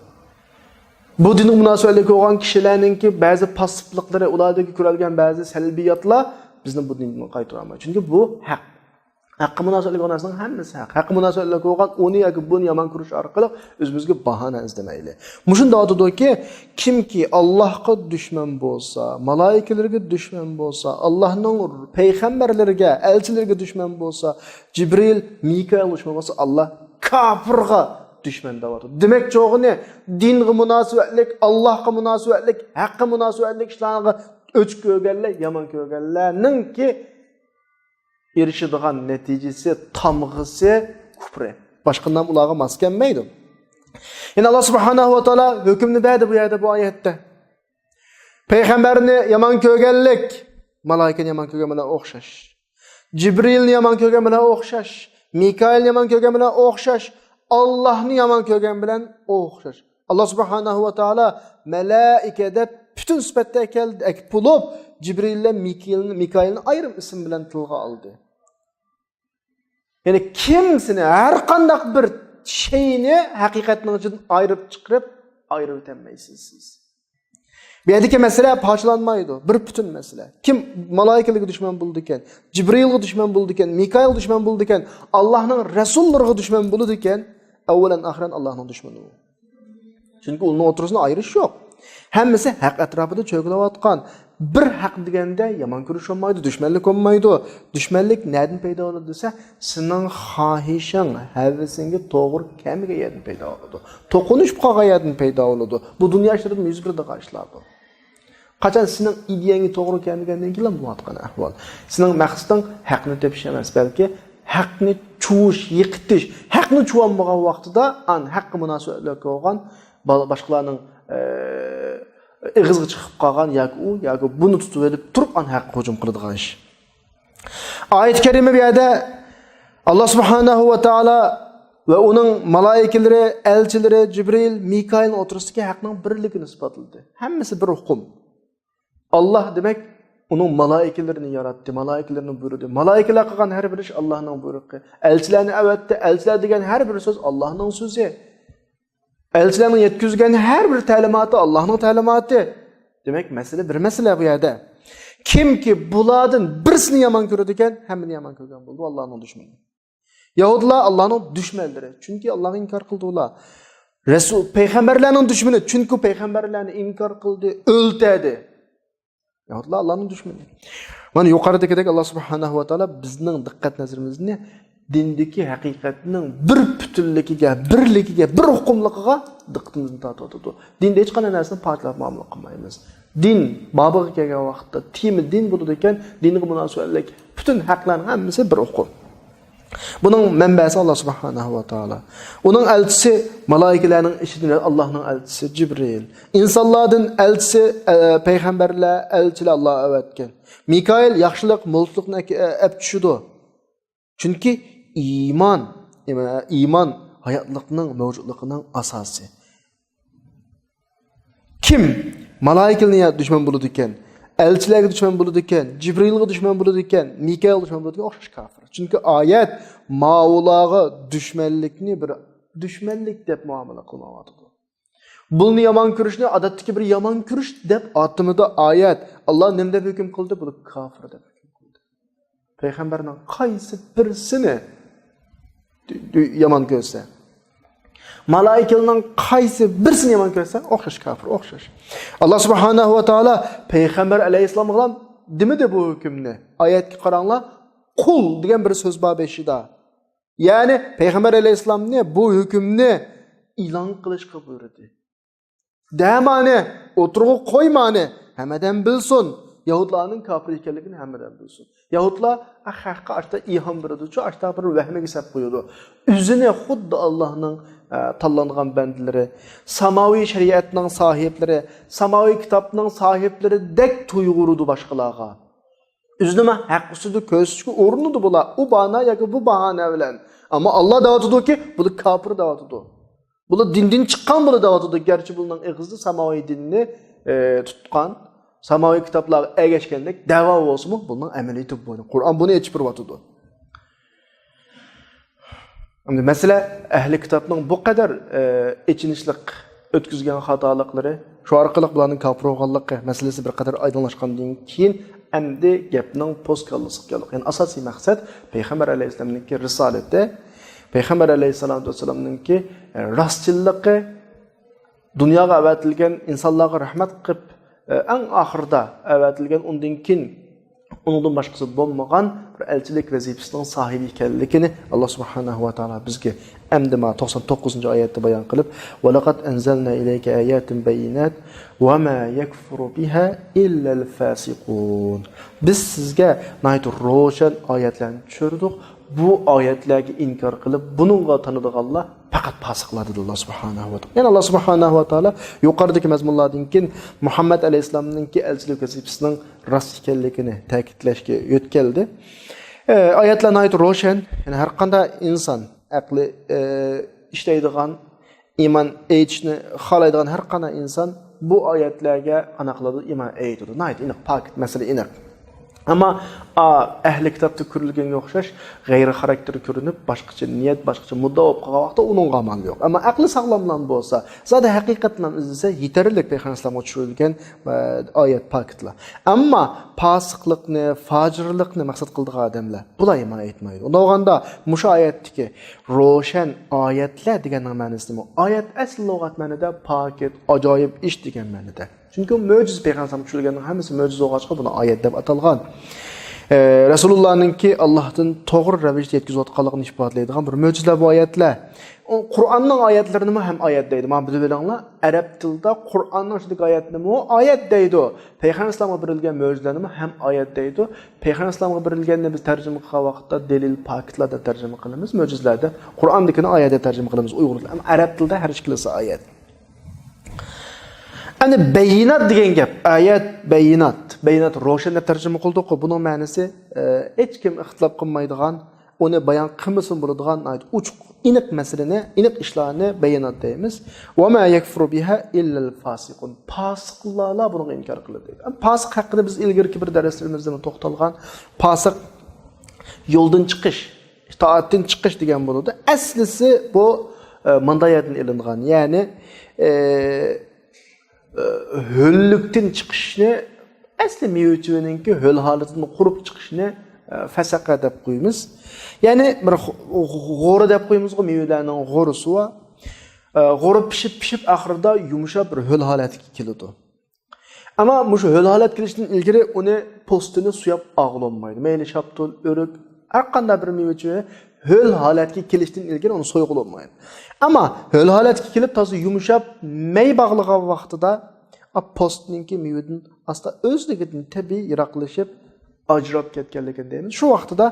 بۇ دىنغا مۇناسىۋەتلىك بولغان كىشىلەرنىڭكى بەزى پاسسىپلىقلىرى، ئۇلاردىكى كۆرۈلگەن بەزى سەلبىياتلار بىزنى بۇ دىندىن قايتۇرالمايدۇ. چۈنكى بۇ ھەق. ھەققە مۇناسىۋەتلىك بولغان نەرسىنىڭ ھەممىسى ھەق. ھەققە مۇناسىۋەتلىك بولغان ئۇنى ياكى بۇنى يامان كۆرۈش ئارقىلىق ئۆزىمىزگە باھانە ئىزدىمەيلى. مۇشۇندا دەۋاتىدۇكى، كىمكى ئاللاھقا دۈشمەن بولسا، مالائىكىلەرگە دۈشمەن بولسا، ئاللاھنىڭ پەيغەمبەرلىرىگە، ئەلچىلىرىگە دۈشمەن بولسا، جىبرىل، مىكائىل دۈشمەن بولسا، ئاللاھ كاپىرغا دۈشمەن دەۋاتىدۇ. دېمەكچى بولغىنى، دىنغا مۇناسىۋەتلىك، ئاللاھقا مۇناسىۋەتلىك، ھەققە مۇناسىۋەتلىك ئىشلارغا ئۆچ كۆرگەنلەر، يامان كۆرگەنلەرنىڭكى ئېرىشىدىغان نەتىجىسى، تامغىسى كۇپرى. باشقا نام ئۇلارغا ماس كەلمەيدۇ. يەنە ئاللاھ سۇبھانەھۇ ۋە تائالا ھۆكۈمنى بەردى بۇ يەردە، بۇ ئايەتتە. پەيغەمبەرنى يامان كۆرگەنلىك مالائىكىنى يامان كۆرگەن بىلەن ئوخشاش. جىبرىلنى يامان كۆرگەن بىلەن ئوخشاش. مىكائىلنى يامان كۆرگەن بىلەن ئوخشاش. ئاللاھنى يامان كۆرگەن بىلەن ئوخشاش. ئاللاھ سۇبھانەھۇ ۋە تائالا مەلائىكە دەپ پۈتۈن سۈپەتتە ئەكەل-، ئەكىپ بولۇپ، جىبرىل بىلەن مىكائىلنى، مىكائىلنى ئايرىم ئىسىم بىلەن تىلغا ئالدى. يەنى كىمسىنى، ھەر قانداق بىر شەينى ھەقىقەتنىڭ ئىچىدىن ئايرىپ چىقىرىپ، ئايرىۋېتەلمەيسىز سىز. بۇ يەردىكى مەسىلە پارچىلانمايدۇ. بىر پۈتۈن مەسىلە. كىم مالائىكىلەرگە دۈشمەن بولىدىكەن، جىبرىلغا دۈشمەن بولىدىكەن، مىكائىلغا دۈشمەن بولىدىكەن، ئاللاھنىڭ رەسۇللىرىغا دۈشمەن بولىدىكەن، ئەۋۋەلەن ئاخىرەن ئاللاھنىڭ دۈشمىنى ئۇ. چۈنكى ئۇنىڭ ئوتتۇرىسىدا ئايرىش يوق. ھەممىسى ھەق ئەتراپىدا چۆگىلەۋاتقان. بىر ھەق دېگەندە يامان كۆرۈش بولمايدۇ، دۈشمەنلىك بولمايدۇ. دۈشمەنلىك نەدىن پەيدا بولىدۇ دېسە، سېنىڭ خاھىشىڭ، ھەۋىسىڭگە توغرا كەلمىگەن يەردىن پەيدا بولىدۇ. توقۇنۇشۇپ قالغان يەردىن پەيدا بولىدۇ. بۇ دۇنيا ئىشلىرىدا يۈز بېرىدىغان ئىشلاردۇر. قاچان سېنىڭ ئىدىيەڭگە توغرا كەلمىگەندىن كېيىن بولۇۋاتقان ئەھۋال. سېنىڭ مەقسىتىڭ ھەقنى تېپىش ئەمەس، بەلكى ھەقنى چۇۋۇش، يىقىتىش. ھەقنى چۇۋالمىغان ۋاقتىدا ئان ھەققە مۇناسىۋەتلىك بولغان با-، باشقىلارنىڭ، ئە، ئېغىزىغا چىقىپ قالغان ياكى ئۇ، ياكى بۇنى تۇتۇۋېلىپ تۇرۇپ ئان ھەققە ھۇجۇم قىلىدىغان ئىش. ئايەت كەرىمە بۇ يەردە ئاللاھ سۇبھانەھۇ ۋە تائالا ۋە ئۇنىڭ مالائىكىلىرى، ئەلچىلىرى، جىبرىل، مىكائىلنىڭ ئوتتۇرىسىدىكى ھەقنىڭ بىرلىكىنى ئىسپاتلىدى. ھەممىسى بىر ئۇقۇم. ئاللاھ دېمەك، ئۇنىڭ مالائىكىلىرىنى ياراتتى، مالائىكىلىرىنى بۇيرۇدى. مالائىكىلەر قىلغان ھەر بىر ئىش ئاللاھنىڭ بۇيرۇقى. ئەلچىلەرنى ئەۋەتتى، ئەلچىلەر دېگەن ھەر بىر سۆز ئاللاھنىڭ سۆزى. ئەلچىلەرنىڭ يەتكۈزگەن ھەر بىر تەلىماتى ئاللاھنىڭ تەلىماتى. دېمەك، مەسىلە بىر مەسىلە بۇ يەردە. كىمكى بۇلاردىن بىرسىنى يامان كۆرىدىكەن، ھەممىنى يامان كۆرگەن بولىدۇ، ئاللاھنىڭ دۈشمىنى. يەھۇدىيلار ئاللاھنىڭ دۈشمەنلىرى، چۈنكى ئاللاھقا ئىنكار قىلدى ئۇلار. رەسۇل، پەيغەمبەرلەرنىڭ دۈشمىنى، چۈنكى پەيغەمبەرلەرنى ئىنكار قىلدى، ئۆلتۈردى. يەھۇدىيلار ئاللاھنىڭ دۈشمىنى. مانا يۇقىرىدىكىدەك ئاللاھ سۇبھانەھۇ ۋە تائالا بىزنىڭ دىققەت نەزىرىمىزنى دىندىكى ھەقىقەتنىڭ بىر پۈتۈنلۈكىگە، بىرلىكىگە، بىر ئۇقۇملۇقىغا دىققىتىمىزنى تارتىۋاتىدۇ. دىندا ھېچقانداق نەرسىنى پارچىلاپ مۇئامىلە قىلمايمىز. دىن بابىغا كەلگەن ۋاقىتتا تېما دىن بولىدىكەن، دىنغا مۇناسىۋەتلىك پۈتۈن ھەقلەرنىڭ ھەممىسى بىر ئۇقۇم. بۇنىڭ مەنبەسى ئاللاھ سۇبھانەھۇ ۋە تائالا. ئۇنىڭ ئەلچىسى مالائىكىلەرنىڭ ئىچىدىن ئاللاھنىڭ ئەلچىسى جىبرىل. ئىنسانلاردىن ئەلچىسى، ئە، پەيغەمبەرلەر، ئەلچىلەر ئاللاھ ئەۋەتكەن. مىكائىل ياخشىلىق، مۇلۇتلۇقنى ئەك-، ئە، ئەپ چۈشىدۇ. چۈنكى ئىمان، ئىمان ھاياتلىقنىڭ مەۋجۇتلۇقىنىڭ ئاساسى. كىم مالائىكىلەرگە دۈشمەن بولىدىكەن، ئەلچىلەرگە دۈشمەن بولىدىكەن، جىبرىلغا دۈشمەن بولىدىكەن، مىكائىلغا دۈشمەن بولىدىكەن، ئوخشاش كاپىر. چۈنكى ئايەت ماۋۇلارغا دۈشمەنلىكنى بىر دۈشمەنلىك دەپ مۇئامىلە قىلمايۋاتىدۇ. بۇنى يامان كۆرۈشنى ئادەتتىكى بىر يامان كۆرۈش دەپ ئاتىمىدۇ ئايەت. ئاللاھ نېمە دەپ ھۆكۈم قىلدى؟ بۇنى كاپىر دەپ ھۆكۈم قىلدى. پەيغەمبەرنىڭ قايسى بىرسىنى دۈ-، دۈ-، يامان كۆرسە، مالائىكىلەرنىڭ قايسى بىرسىنى يامان كۆرسە، ئوخشاش كاپىر، ئوخشاش. ئاللاھ سۇبھانەھۇ ۋە تائالا پەيغەمبەر ئەلەيھىسسالامغا دېمىدى بۇ ھۆكۈمنى. ئايەتكە قاراڭلار، قۇل دېگەن بىر سۆز بار بېشىدا. يەنى پەيغەمبەر ئەلەيھىسسالامنى بۇ ھۆكۈمنى ئېلان قىلىشقا بۇيرۇدى. دەمانى، ئوتتۇرىغا قويمانى، ھەممە ئادەم بىلسۇن. يەھۇدلارنىڭ كاپىر ئىكەنلىكىنى ھەممە ئادەم بىلسۇن. يەھۇدلار، ئە، خەققە ئاشتا ئىلھام بېرىدۇچۇ، ئاشتا بىر ۋەھمىگە سەپ قويىدۇ. ئۆزىنى خۇددى ئاللاھنىڭ، ئە، تاللانغان بەندىلىرى، ساماۋىي شەرىئەتنىڭ ساھىبلىرى، ساماۋىي كىتابنىڭ ساھىبلىرىدەك تۇيغۇرىدۇ باشقىلارغا. ئۆزىنى ھەق ئۈستىدە كۆرسىتىشكە ئۇرۇنىدۇ بۇلار. ئۇ باھانە ياكى بۇ باھانە بىلەن. ئەمما ئاللا دەۋاتىدۇكى، بۇلار كاپىر دەۋاتىدۇ. بۇلار دىندىن چىققان بۇلار دەۋاتىدۇ. گەرچە بۇلارنىڭ ئېغىزىدا ساماۋىي دىننى، ئە، تۇتقان، ساماۋىي كىتابلارغا ئەگەشكەندەك دەۋا بولسىمۇ، بۇلارنىڭ ئەمەلىيىتى بۇ. قۇرئان بۇنى ئېچىپ بېرىۋاتىدۇ. ئەمدى مەسىلە ئەھلى كىتابنىڭ بۇ قەدەر، ئە، ئېچىنىشلىق ئۆتكۈزگەن خاتالىقلىرى، شۇ ئارقىلىق بۇلارنىڭ كاپىر بولغانلىقى مەسىلىسى بىر قەدەر ئايدىڭلاشقاندىن كېيىن، ئەمدى گەپنىڭ پوست كاللىسىغا كەلدۇق. يەنى ئاساسىي مەقسەت پەيغەمبەر ئەلەيھىسسالامنىڭكى رىسالىتى، پەيغەمبەر ئەلەيھىسسالاتۇ ۋەسسالامنىڭكى، ئە، راستچىللىقى، دۇنياغا ئەۋەتىلگەن، ئىنسانلارغا رەھمەت قىلىپ، ئە، ئەڭ ئاخىرىدا ئەۋەتىلگەن، ئۇندىن كېيىن ئۇنىڭدىن باشقىسى بولمىغان بىر ئەلچىلىك ۋەزىپىسىنىڭ ساھىبى ئىكەنلىكىنى ئاللا سۇبھانەھۇ ۋە تائالا بىزگە ئەمدى ما توقسان توققۇزىنچى ئايەتتە بايان قىلىپ، ولقد أنزلنا إليك آيات بينات وما يكفر بها إلا الفاسقون. بىز سىزگە ناھايىتى روشەن ئايەتلەرنى چۈشۈردۇق. بۇ ئايەتلەرگە ئىنكار قىلىپ، بۇنىڭغا تانىدىغانلار پەقەت پاسىقلار، دېدى ئاللا سۇبھانەھۇ ۋە تائالا. يەنى ئاللا سۇبھانەھۇ ۋە تائالا يۇقىرىدىكى مەزمۇنلاردىن كېيىن مۇھەممەد ئەلەيھىسسالامنىڭكى ئەلچىلىك ۋەزىپىسىنىڭ راست ئىكەنلىكىنى تەكىتلەشكە يۆتكەلدى. ئە، ئايەتلەر ناھايىتى روشەن. يەنى ھەر قانداق ئىنسان ئەقلى، ئە، ئىشلەيدىغان، ئىمان ئېيتىشنى خالايدىغان ھەر قانداق ئىنسان بۇ ئايەتلەرگە قانداق قىلىدۇ؟ ئىمان ئېيتىدۇ. ناھايىتى ئېنىق، پاكىت، مەسىلە ئېنىق. ئەمما، ئا، ئەھلى كىتابتا كۆرۈلگەنگە ئوخشاش غەيرىي خاراكتېر كۆرۈنۈپ، باشقىچە نىيەت، باشقىچە مۇددىئا بولۇپ قالغان ۋاقىتتا ئۇنىڭغا ئامال يوق. ئەمما ئەقلى ساغلاملار بولسا، زادى ھەقىقەتنى ئىزدىسە، يېتەرلىك پەيغەمبەر ئەلەيھىسسالامغا چۈشۈرۈلگەن، ئە، ئايەت، پاكىتلار. ئەمما پاسىقلىقنى، فاجىرلىقنى مەقسەت قىلىدىغان ئادەملەر، بۇلار ئىمان ئېيتمايدۇ. ئۇنداق بولغاندا، مۇشۇ ئايەتتىكى روشەن ئايەتلەر دېگەننىڭ مەنىسى نېمە؟ ئايەت ئەسلى لۇغەت مەنىدە پاكىت، ئاجايىپ ئىش دېگەن مەنىدە. چۈنكى مۆجىزە، پەيغەمبەر ئەلەيھىسسالام چۈشۈرگەننىڭ ھەممىسى مۆجىزە بولغاچقا، بۇنى ئايەت دەپ ئاتالغان. ئە، رەسۇلۇللانىڭكى ئاللاھتىن توغرا رەۋىشتە يەتكۈزۈۋاتقانلىقىنى ئىپادىلەيدىغان بىر مۆجىزىلەر بۇ ئايەتلەر. ئۇ قۇرئاننىڭ ئايەتلىرىنىمۇ ھەم ئايەت دەيدۇ. مانا بىلىۋېلىڭلار، ئەرەب تىلىدا قۇرئاننىڭ ئىچىدىكى ئايەتنىمۇ ئايەت دەيدۇ. پەيغەمبەر ئەلەيھىسسالامغا بېرىلگەن مۆجىزىلەرنىمۇ ھەم ئايەت دەيدۇ. پەيغەمبەر ئەلەيھىسسالامغا بېرىلگەننى بىز تەرجىمە قىلغان ۋاقىتتا دەلىل پاكىتلار دەپ تەرجىمە قىلىمىز، مۆجىزىلەر دەپ. قۇرئاندىكىنى ئايەت دەپ تەرجىمە قىلىمىز ئۇيغۇر تىلى. ئەمما ئەرەب تىلىدا ھەر ئىككىلىسى ئايەت. ئەنە بەيىنات دېگەن گەپ، ئايەت، بەيىنات. بەيىنات روشەن دەپ تەرجىمە قىلدۇققۇ. بۇنىڭ مەنىسى، ئە، ھېچكىم ئىختىلاپ قىلمايدىغان، ئۇنى بايان قىلمىسىمۇ بولىدىغان ناھايىتى ئوچۇق، ئېنىق مەسىلىنى، ئېنىق ئىشلارنى بەيىنات دەيمىز. وما يكفر بها إلا الفاسقون. پاسىقلارلا بۇنىڭغا ئىنكار قىلىدۇ. پاسىق ھەققىدە بىز ئىلگىرىكى بىر دەرسلىرىمىزدىمۇ توختالغان. پاسىق يولدىن چىقىش، ئىتائەتتىن چىقىش دېگەن بولىدۇ. ئەسلىسى بۇ، ئە، مۇنداق يەردىن ئېلىنغان. يەنى، ئە، ئە، ھۆللۈكتىن چىقىشنى، ئەسلى مېۋە-چېۋىنىڭكى ھۆل ھالىتىدىن قۇرۇپ چىقىشنى، ئە، فەسەقە دەپ قويىمىز. يەنى بىر غو-، غورا دەپ قويىمىزغۇ، مېۋىلەرنىڭ غورىسى بار. ئە، غورا پىشىپ، پىشىپ ئاخىرىدا يۇمشاپ بىر ھۆل ھالەتكە كېلىدۇ. ئەمما مۇشۇ ھۆل ھالەتكە كېلىشتىن ئىلگىرى ئۇنى پوستىنى سۆيەپ ئاغلانمايدۇ. مەيلى شاپتۇل، ئۆرۈك، ھەر قانداق بىر مېۋە-چېۋە ھۆل ھالەتكە كېلىشتىن ئىلگىرى ئۇنى سويغىلى بولمايدۇ. ئەمما ھۆل ھالەتكە كېلىپ تازا يۇمشاپ، مەي باغلىغان ۋاقتىدا، ئا، پوستنىڭكى مېۋىدىن ئاستا ئۆزلۈكىدىن تەبىئىي يىراقلىشىپ، ئاجراپ كەتكەنلىكىنى دەيمىز. شۇ ۋاقتىدا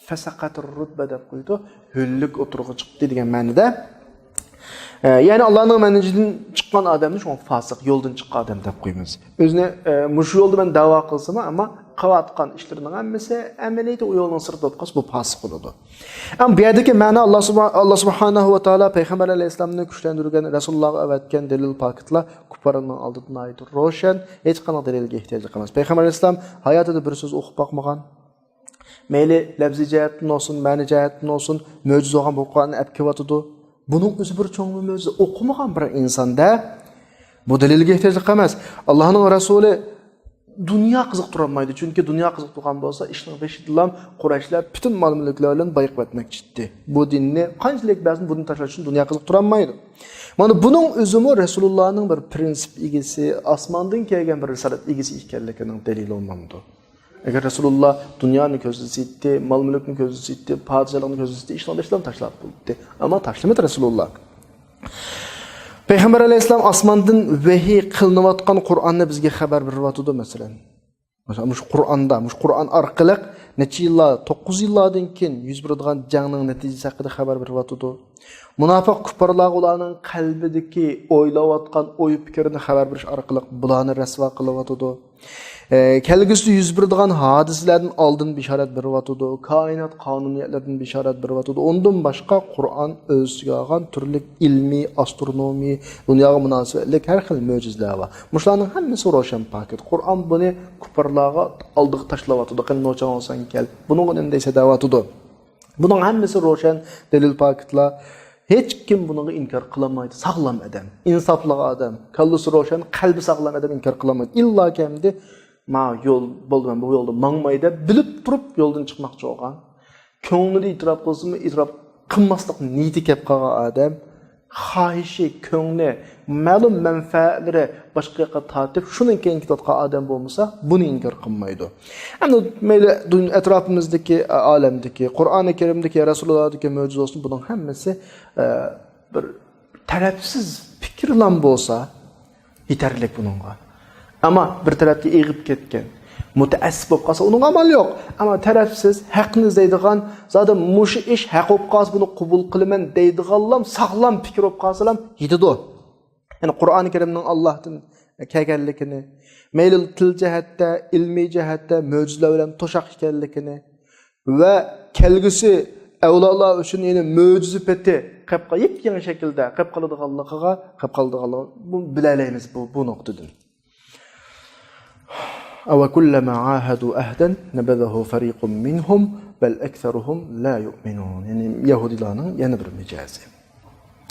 فەسەقەتۇر رۇتبە دەپ قويىدۇ. ھۆللۈك ئوتتۇرىغا چىقتى دېگەن مەنىدە. ئە، يەنى ئاللانىڭ مەنھىجىدىن چىققان ئادەمنى شۇڭا فاسىق، يولدىن چىققان ئادەم دەپ قويىمىز. ئۆزىنى، ئە، مۇشۇ يولدا مەن دەۋا قىلسىمۇ، ئەمما قىلىۋاتقان ئىشلىرىنىڭ ھەممىسى ئەمەلىيەتتە ئۇ يولنىڭ سىرتىدا بولۇپ قالسا، بۇ پاسىق بولىدۇ. ئەمما بۇ يەردىكى مەنە، ئاللا سۇبھا-، ئاللا سۇبھانەھۇ ۋە تائالا پەيغەمبەر ئەلەيھىسسالامنى كۈچلەندۈرگەن، رەسۇلۇللاغا ئەۋەتكەن دەلىل پاكىتلار كۇپپارنىڭ ئالدىدا ناھايىتى روشەن، ھېچقانداق دەلىلگە ئېھتىياجلىق ئەمەس. پەيغەمبەر ئەلەيھىسسالام ھاياتىدا بىر سۆز ئوقۇپ باقمىغان. مەيلى لەپزىي جەھەتتىن بولسۇن، مەنە جەھەتتىن بولسۇن، مۆجىزە بولغان بۇ قۇرئاننى ئەپ كېلىۋاتىدۇ. بۇنىڭ ئۆزى بىر چوڭ مۆجىزە. ئوقۇمىغان بىر ئىنساندا بۇ دەلىلگە ئېھتىياجلىق ئەمەس. ئاللانىڭ رەسۇلى دۇنيا قىزىقتۇرالمايدۇ. چۈنكى دۇنيا قىزىقتۇرغان بولسا، ئىشنىڭ بېشىدىلا قۇرەيشلار پۈتۈن مال-مۈلۈكلەر بىلەن بايقىپ ئۆتمەكچى ئىدى. بۇ دىننى قانچىلىك بەرسىمۇ، بۇ دىننى تاشلاش ئۈچۈن دۇنيا قىزىقتۇرالمايدۇ. مانا بۇنىڭ ئۆزىمۇ رەسۇلۇللانىڭ بىر پرىنسىپ ئىگىسى، ئاسماندىن كەلگەن بىر رىسالەت ئىگىسى ئىكەنلىكىنىڭ دەلىلى بولمامدۇ؟ ئەگەر رەسۇلۇللا دۇنيانى كۆزلىسىتتى، مال-مۈلۈكنى كۆزلىسىتتى، پادىشاھلىقنى كۆزلىسىتتى، ئىشنىڭ بېشىدىلا تاشلاپ بولاتتى. ئەمما تاشلىمىدى رەسۇلۇللا. پەيغەمبەر ئەلەيھىسسالام ئاسماندىن ۋەھىي قىلىنىۋاتقان قۇرئاننى بىزگە خەۋەر بېرىۋاتىدۇ، مەسىلەن. مۇشۇ، مۇشۇ قۇرئاندا، مۇشۇ قۇرئان ئارقىلىق نەچچە يىللار، توققۇز يىللاردىن كېيىن يۈز بېرىدىغان جەڭنىڭ نەتىجىسى ھەققىدە خەۋەر بېرىۋاتىدۇ. مۇناپىق كۇپپارلارغا ئۇلارنىڭ قەلبىدىكى ئويلاۋاتقان ئوي پىكرىنى خەۋەر بېرىش ئارقىلىق بۇلارنى رەسۋا قىلىۋاتىدۇ. ئە، كەلگۈسىدە يۈز بېرىدىغان ھادىسىلەردىن ئالدىن بېشارەت بېرىۋاتىدۇ، كائىنات قانۇنىيەتلىرىدىن بېشارەت بېرىۋاتىدۇ. ئۇندىن باشقا قۇرئان ئۆز ئىچىگە ئالغان تۈرلۈك ئىلمىي، ئاسترونومىي، دۇنياغا مۇناسىۋەتلىك ھەر خىل مۆجىزىلەر بار. مۇشۇلارنىڭ ھەممىسى روشەن پاكىت. قۇرئان بۇنى كۇپپارلارغا ئالدىغا تاشلاۋاتىدۇ. قېنى نوچىڭ بولساڭ كەل، بۇنىڭغا نېمە دەيسەن دەۋاتىدۇ. بۇنىڭ ھەممىسى روشەن دەلىل پاكىتلار. ھېچكىم بۇنىڭغا ئىنكار قىلالمايدۇ. ساغلام ئادەم، ئىنساپلىق ئادەم، كاللىسى روشەن، قەلبى ساغلام ئادەم ئىنكار قىلالمايدۇ. ئىللا كەمدى ما يول بولدى، مەن بۇ يولدا ماڭماي دەپ بىلىپ تۇرۇپ يولدىن چىقماقچى بولغان. كۆڭلىدە ئېتىراپ قىلسىمۇ ئېتىراپ قىلماسلىق نىيىتى كەپ قالغان ئادەم. خاھىشى، كۆڭلى، مەلۇم مەنپەئەتلىرى باشقا ياققا تارتىپ، شۇنىڭ كەينىگە كېتىۋاتقان ئادەم بولمىسا، بۇنى ئىنكار قىلمايدۇ. ئەمدى مەيلى دۇن-، ئەتراپىمىزدىكى، ئا-، ئالەمدىكى، قۇرئانى كەرىمدىكى، رەسۇلۇللاھدىكى مۆجىزە بولسۇن، بۇنىڭ ھەممىسى، ئە، بىر تەرەپسىز پىكىرلام بولسا، يېتەرلىك بۇنىڭغا. ئەمما بىر تەرەپكە ئېغىپ كەتكەن، مۇتەئەسسىپ بولۇپ قالسا، ئۇنىڭغا ئامال يوق. ئەمما تەرەپسىز، ھەقنى ئىزدەيدىغان، زادى مۇشۇ ئىش ھەق بولۇپ قالسا، بۇنى قوبۇل قىلىمەن دەيدىغانلام، ساغلام پىكىر بولۇپ قالسىلام، يېتىدۇ. يەنى قۇرئانى كەرىمنىڭ ئاللاھتىن كەلگەنلىكىنى، مەيلى تىل جەھەتتە، ئىلمىي جەھەتتە مۆجىزىلەر بىلەن توشاق ئىكەنلىكىنى، ۋە كەلگۈسى ئەۋلادلار ئۈچۈن يەنە مۆجىزە پېتى قېلىپ قال-، يېپيېڭى شەكىلدە قېلىپ قالىدىغانلىقىغا، قېلىپ قالىدىغانلىقىنى بۇ بىلەلەيمىز بۇ، بۇ نۇقتىدىن. أَوَكُلَّمَا عَاهَدُوا عَهْدًا نَبَذَهُ فَرِيقٌ مِّنْهُمْ بَلْ أَكْثَرُهُمْ لَا يُؤْمِنُونَ. يەنى يەھۇدىيلارنىڭ يەنە بىر مىجەزى.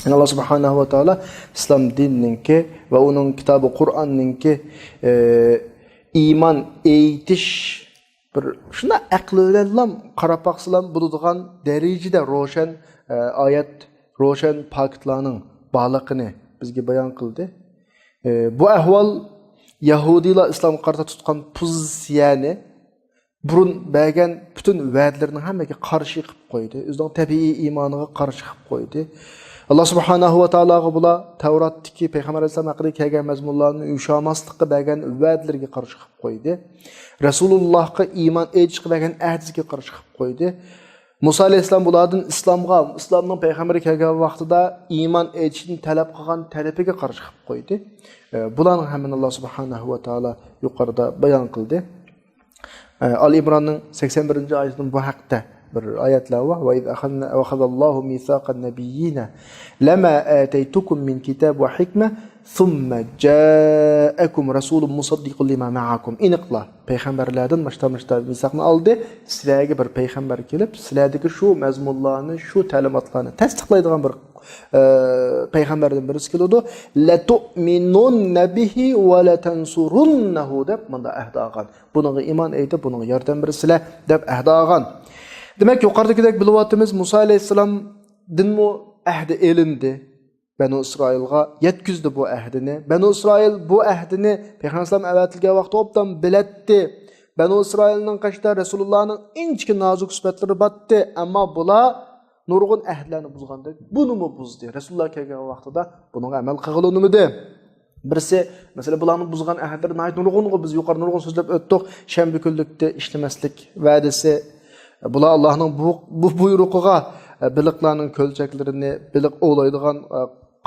يەنى ئاللا سۇبھانەھۇ ۋە تائالا ئىسلام دىنىنىڭكى ۋە ئۇنىڭ كىتابى قۇرئاننىڭكى، ئى، ئىمان ئېيتىش بىر شۇنداق ئەقلى بىلەنلا قاراپ باقسىلا بولىدىغان دەرىجىدە روشەن، ئە، ئايەت، روشەن پاكىتلارنىڭ بارلىقىنى بىزگە بايان قىلدى. ئە، بۇ ئەھۋال يەھۇدىيلار ئىسلامغا قارىتا تۇتقان پوزىتسىيەنى، بۇرۇن بەرگەن پۈتۈن ۋەدىلىرىنىڭ ھەممىگە قارشى قىلىپ قويدى. ئۆزىنىڭ تەبىئىي ئىمانىغا قارشى قىلىپ قويدى. ئاللا سۇبھانەھۇ ۋە تائالاغا بۇلار تەۋراتتىكى پەيغەمبەر ئەلەيھىسسالام ھەققىدە كەلگەن مەزمۇنلارنى يۇمشالماسلىققا بەرگەن ۋەدىلىرىگە قارشى قىلىپ قويدى. رەسۇلۇللاھقا ئىمان ئېيتىشقا بەرگەن ئەھدىسىگە قارشى قىلىپ قويدى. مۇسا ئەلەيھىسسالام بۇلاردىن ئىسلامغا، ئىسلامنىڭ پەيغەمبىرى كەلگەن ۋاقتىدا ئىمان ئېيتىشنى تەلەپ قىلغان تەرىپىگە قارشى قىلىپ قويدى. ئە، بۇلارنىڭ ھەممىنى ئاللا سۇبھانەھۇ ۋە تائالا يۇقىرىدا بايان قىلدى. ئە، ئال ئىمراننىڭ سەكسەن بىرىنچى ئايىتىدىن بۇ ھەقتە بىر ئايەتلەر بار. وَإِذْ أَخَذْنَا، وَأَخَذَ اللَّهُ مِيثَاقَ النَّبِيِّينَ لَمَا آتَيْتُكُم مِّن كِتَابٍ وَحِكْمَةٍ ثُمَّ جَاءَكُمْ رَسُولٌ مُّصَدِّقٌ لِّمَا مَعَكُمْ. ئېنىقلا، پەيغەمبەرلەردىن ماشتا ماشتا مىساقنى ئالدى. سىلەرگە بىر پەيغەمبەر كېلىپ، سىلەردىكى شۇ مەزمۇنلارنى، شۇ تەلىماتلارنى تەستىقلايدىغان بىر، ئە، پەيغەمبەردىن بىرسى كېلىدۇ. لَتُؤْمِنُنَّ بِهِ وَلَتَنْصُرُنَّهُ دەپ مۇنداق ئەھدە ئالغان. بۇنىڭغا ئىمان ئېيتىپ، بۇنىڭغا ياردەم بېرىسىلەر دەپ ئەھدە ئالغان. دېمەك، يۇقىرىدىكىدەك بىلىۋاتىمىز، مۇسا ئەلەيھىسسالامدىنمۇ ئەھدە ئېلىندى. بەنۇ ئىسرائىلغا يەتكۈزدى بۇ ئەھدىنى. بەنۇ ئىسرائىل بۇ ئەھدىنى پەيغەمبەر ئەلەيھىسسالام ئەۋەتىلگەن ۋاقىتتا ئوبدان بىلەتتى. بەنۇ ئىسرائىلنىڭ قېشىدا رەسۇلۇللانىڭ ئىنچىكە نازۇك سۈپەتلىرى باتتى. ئەمما بۇلار نۇرغۇن ئەھدىلەرنى بۇزغاندەك، بۇنىمۇ بۇزدى. رەسۇلۇللا كەلگەن ۋاقتىدا بۇنىڭغا ئەمەل قىلغىلى ئۇنىمىدى. بىرسى، مەسىلەن، بۇلارنىڭ بۇزغان ئەھدىلىرى ناھايىتى نۇرغۇنغۇ، بىز يۇقىرى نۇرغۇن سۆزلەپ ئۆتتۇق. شەنبە كۈنلۈكتە ئىشلىمەسلىك ۋەدىسى. بۇلار ئاللانىڭ بۇ، بۇ بۇيرۇقىغا، بېلىقلارنىڭ كۆلچەكلىرىنى، بېلىق ئوۋلايدىغان،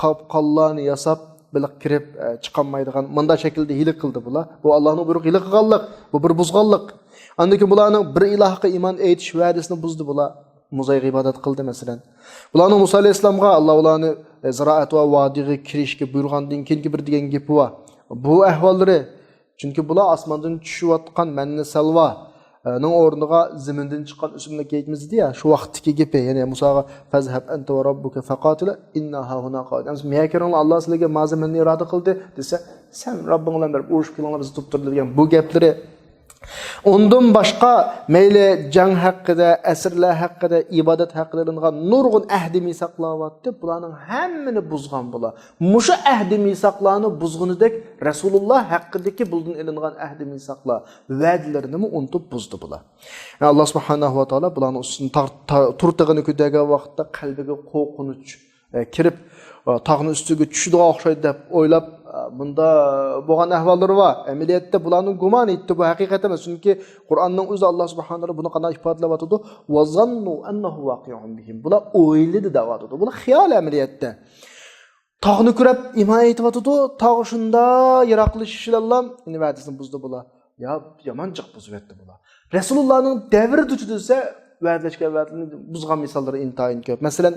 قاپقاللارنى ياساپ، بېلىق كىرىپ، چىقالمايدىغان، مۇنداق شەكىلدە ھىيلە قىلدى بۇلار. بۇ ئاللانىڭ بۇيرۇقى ھىيلە قىلغانلىق، بۇ بىر بۇزغانلىق. ئاندىن كېيىن بۇلارنىڭ بىر ئىلاھقا ئىمان ئېيتىش ۋەدىسىنى بۇزدى بۇلار. مۇزايغا ئىبادەت قىلدى، مەسىلەن. بۇلارنىڭ مۇسا ئەلەيھىسسالامغا ئاللا ئۇلارنى، ئە، زىرائەت ۋە ۋادىغا كىرىشكە بۇيرۇغاندىن كېيىنكى بىر دېگەن گېپى بار. بۇ ئەھۋاللىرى، چۈنكى بۇلار ئاسماندىن چۈشۈۋاتقان مەننە سەلۋانىڭ ئورنىغا زېمىندىن چىققان ئۆسۈملۈك يەيمىز دېدى يا، شۇ ۋاقىتتىكى گېپى. يەنى مۇساغا، فَاذْهَبْ أَنْتَ وَرَبُّكَ فَقَاتِلَا إِنَّا هَاهُنَا قَاعِدُونَ. ئەمىسە مەيەرگە كىرىڭلار، ئاللا سىلەرگە ما زېمىننى ئىرادە قىلدى دېسە، سەن رەببىڭ بىلەن بېرىپ ئۇرۇشۇپ كېلىڭلار، بىزنى تۇتۇپ تۇر دېگەن بۇ گەپلىرى. ئۇندىن باشقا، مەيلى جەڭ ھەققىدە، ئەسىرلەر ھەققىدە، ئىبادەت ھەققىدە ئېلىنغان نۇرغۇن ئەھدى مىساقلار بارتتى. بۇلارنىڭ ھەممىنى بۇزغان بۇلار. مۇشۇ ئەھدى مىساقلارنى بۇزغىنىدەك رەسۇلۇللا ھەققىدىكى بۇلدىن ئېلىنغان ئەھدى مىساقلار، ۋەدىلىرىنىمۇ ئۇنتۇپ بۇزدى بۇلار. يەنى ئاللا سۇبھانەھۇ ۋە تائالا بۇلارنىڭ ئۈستىدىن تاغ-، تا-، تۇرتىغىنى كۆتەرگەن ۋاقىتتا قەلبىگە قورقۇنچ، ئە، كىرىپ، ئە، تاغنىڭ ئۈستىگە چۈشىدىغان ئوخشايدۇ دەپ ئويلاپ، ئە، مۇندا بولغان ئەھۋاللىرى بار. ئەمەلىيەتتە بۇلارنىڭ گۇمانى ئىدى، بۇ ھەقىقەت ئەمەس. چۈنكى قۇرئاننىڭ ئۆزى ئاللا سۇبھانەھۇ ۋە تائالا بۇنى قانداق ئىپادىلەۋاتىدۇ؟ «وَظَنُّوا أَنَّهُ وَاقِعٌ بِهِمْ.» بۇلار ئويلىدى دەۋاتىدۇ. بۇلار خىيال ئەمەلىيەتتە. تاغنى كۆرۈپ ئىمان ئېيتىۋاتىدۇ. تاغ شۇنداق يىراقلىشىش بىلەنلا يەنە ۋەدىسىنى بۇزدى بۇلار. يا، يامان جىق بۇزۇۋەتتى بۇلار. رەسۇلۇللانىڭ دەۋرىدە دېسە، ۋەدىلەشكەن ۋەدىنى بۇزغان مىساللىرى ئىنتايىن كۆپ. مەسىلەن،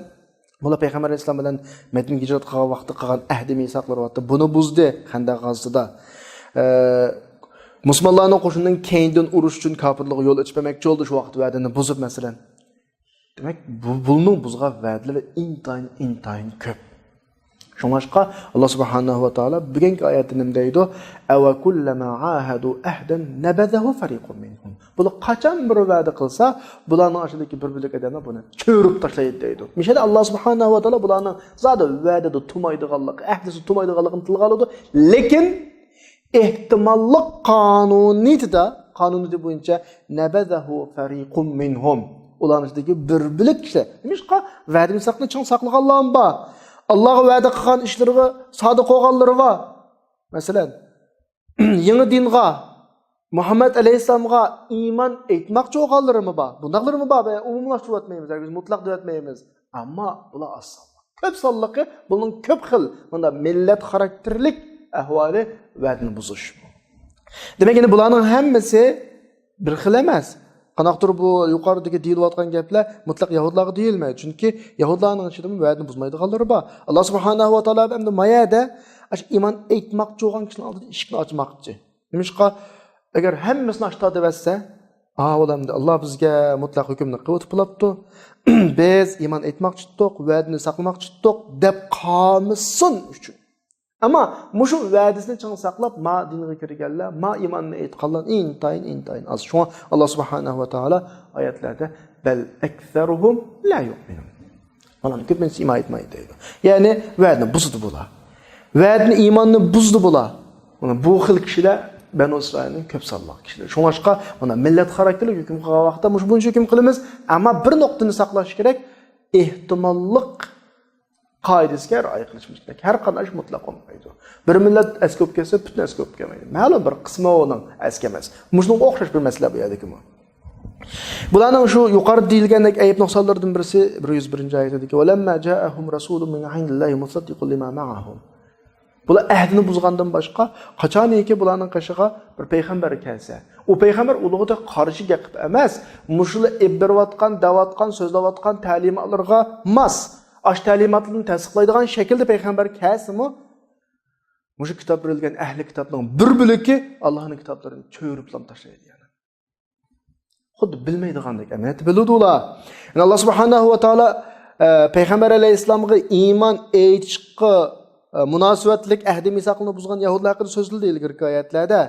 بۇلار پەيغەمبەر ئەلەيھىسسالام بىلەن مەدىنىگە ھىجرەت قىلغان ۋاقىتتا قىلغان ئەھدى مىساقلىرى بارتى. بۇنى بۇزدى خەندەق غازىتىدا. ئە، مۇسۇلمانلارنىڭ قوشۇنىنىڭ كەينىدىن ئۇرۇش ئۈچۈن كاپىرلارغا يول ئېچىپ بەرمەكچى بولدى شۇ ۋاقىت ۋەدىنى بۇزۇپ، مەسىلەن. دېمەك، بۇ، بۇلنىڭ بۇزغان ۋەدىلىرى ئىنتايىن، ئىنتايىن كۆپ. شۇڭلاشقا، ئاللا سۇبھانەھۇ ۋە تائالا بۈگۈنكى ئايەتتە نېمە دەيدۇ؟ «أَوَكُلَّمَا عَاهَدُوا عَهْدًا نَبَذَهُ فَرِيقٌ مِنْهُمْ.» بۇلار قاچان بىر ۋەدە قىلسا، بۇلارنىڭ ئارىسىدىكى بىر بۆلەك ئادەملەر بۇنى چۆرۈپ تاشلايدۇ دەيدۇ. مۇشۇ يەردە ئاللا سۇبھانەھۇ ۋە تائالا بۇلارنىڭ زادى ۋەدىدە تۇرمايدىغانلىقى، ئەھدىسى تۇرمايدىغانلىقىنى تىلغا ئالىدۇ. لېكىن، ئېھتىماللىق قانۇنىيىتىدە، قانۇنىيىتى بويىچە «نَبَذَهُ فَرِيقٌ مِنْهُمْ.» ئۇلارنىڭ ئىچىدىكى بىر بۆلەك كىشىلەر. نېمىشقا؟ ۋەدە مىساقنى چىڭ ساقلىغانلارمۇ بار. ئاللاغا ۋەدە قىلغان ئىشلىرىغا سادىق بولغانلىرى بار. مەسىلەن، يېڭى دىنغا، مۇھەممەد ئەلەيھىسسالامغا ئىمان ئېيتماقچى بولغانلىرىمۇ بار. بۇنداقلىرىمۇ بار. ئومۇملاشتۇرۇۋەتمەيمىز، ھەرگىز مۇتلەق دەۋەتمەيمىز. ئەمما بۇلار ئاز سانلىق. كۆپ سانلىقى بۇنىڭ كۆپ خىل، مۇنداق مىللەت خاراكتېرلىك ئەھۋالى ۋەدىنى بۇزۇش. دېمەك، يەنى بۇلارنىڭ ھەممىسى بىر خىل ئەمەس. قانداقتۇر بۇ يۇقىرىدىكى دېيىلىۋاتقان گەپلەر مۇتلەق يەھۇدلارغا دېيىلمەيدۇ. چۈنكى يەھۇدلارنىڭ ئىچىدىمۇ ۋەدىنى بۇزمايدىغانلىرى بار. ئاللا سۇبھانەھۇ ۋە تائالا ئەمدى ما يەردە ئاشۇ ئىمان ئېيتماقچى بولغان كىشىنىڭ ئالدىدا ئىشىكنى ئاچماقچى. نېمىشقا؟ ئەگەر ھەممىسىنى ئاچتۇ دەۋەتسە، ئا، ئۇ ئەمدى ئاللا بىزگە مۇتلەق ھۆكۈمنى قىلىۋېتىپ بولاپتۇ. بىز ئىمان ئېيتماقچى ئىدۇق، ۋەدىنى ساقلىماقچى ئىدۇق دەپ قالمىسۇن ئۈچۈن. ئەمما مۇشۇ ۋەدىسىنى چىڭ ساقلاپ، ما دىنغا كىرگەنلەر، ما ئىماننى ئېيتقانلار ئىنتايىن، ئىنتايىن ئاز. شۇڭا ئاللا سۇبھانەھۇ ۋە تائالا ئايەتلەردە «بَلْ أَكْثَرُهُمْ لَا يُؤْمِنُونَ.» بۇلارنىڭ كۆپىنچىسى ئىمان ئېيتمايدۇ دەيدۇ. يەنى ۋەدىنى بۇزدى بۇلار. ۋەدىنى، ئىماننى بۇزدى بۇلار. مانا بۇ خىل كىشىلەر بەنۇ ئىسرائىلنىڭ كۆپ سانلىق كىشىلىرى. شۇڭلاشقا مانا مىللەت خاراكتېرلىك ھۆكۈم قىلغان ۋاقىتتا مۇشۇ بويىچە ھۆكۈم قىلىمىز. ئەمما بىر نۇقتىنى ساقلاش كېرەك. ئېھتىماللىق قائىدىسىگە رىئايە قىلىشىمىز كېرەك. ھەر قانداق ئىش مۇتلەق بولمايدۇ. بىر مىللەت ئەسكى بولۇپ كەتسە، پۈتۈن ئەسكى بولۇپ كەلمەيدۇ. مەلۇم بىر قىسمى ئۇنىڭ ئەسكى ئەمەس. مۇشۇنىڭغا ئوخشاش بىر مەسىلە بۇ يەردىكىمۇ. بۇلارنىڭ شۇ يۇقىرىدا دېيىلگەندەك ئەيىب نۇقسانلىرىدىن بىرسى بىر يۈز بىرىنچى ئايىتىدىكى، «وَلَمَّا جَاءَهُمْ رَسُولٌ مِنْ عِنْدِ اللَّهِ مُصَدِّقٌ لِمَا مَعَهُمْ.» بۇلار ئەھدىنى بۇزغاندىن باشقا، قاچانكى بۇلارنىڭ قېشىغا بىر پەيغەمبەر كەلسە، ئۇ پەيغەمبەر ئۇلارغا قارشى گەپ قىلىپ ئەمەس، مۇشۇلار ئېلىپ بېرىۋاتقان، دەۋاتقان، سۆزلەۋاتقان تەلىماتلىرىغا ماس، ئاشۇ تەلىماتلىرىنى تەستىقلايدىغان شەكىلدە پەيغەمبەر كەلسىمۇ، مۇشۇ كىتاب بېرىلگەن ئەھلى كىتابنىڭ بىر بۆلىكى ئاللانىڭ كىتابلىرىنى چۆرۈپلام تاشلايدۇ يەنە. خۇددى بىلمەيدىغاندەك ئەمەلىيەتتە بىلىدۇ ئۇلار. يەنى ئاللا سۇبھانەھۇ ۋە تائالا، ئە، پەيغەمبەر ئەلەيھىسسالامغا ئىمان ئېيتىشقا، ئە، مۇناسىۋەتلىك ئەھدى مىساقنى بۇزغان يەھۇدلار ھەققىدە سۆزلىدى ئىلگىرىكى ئايەتلەردە.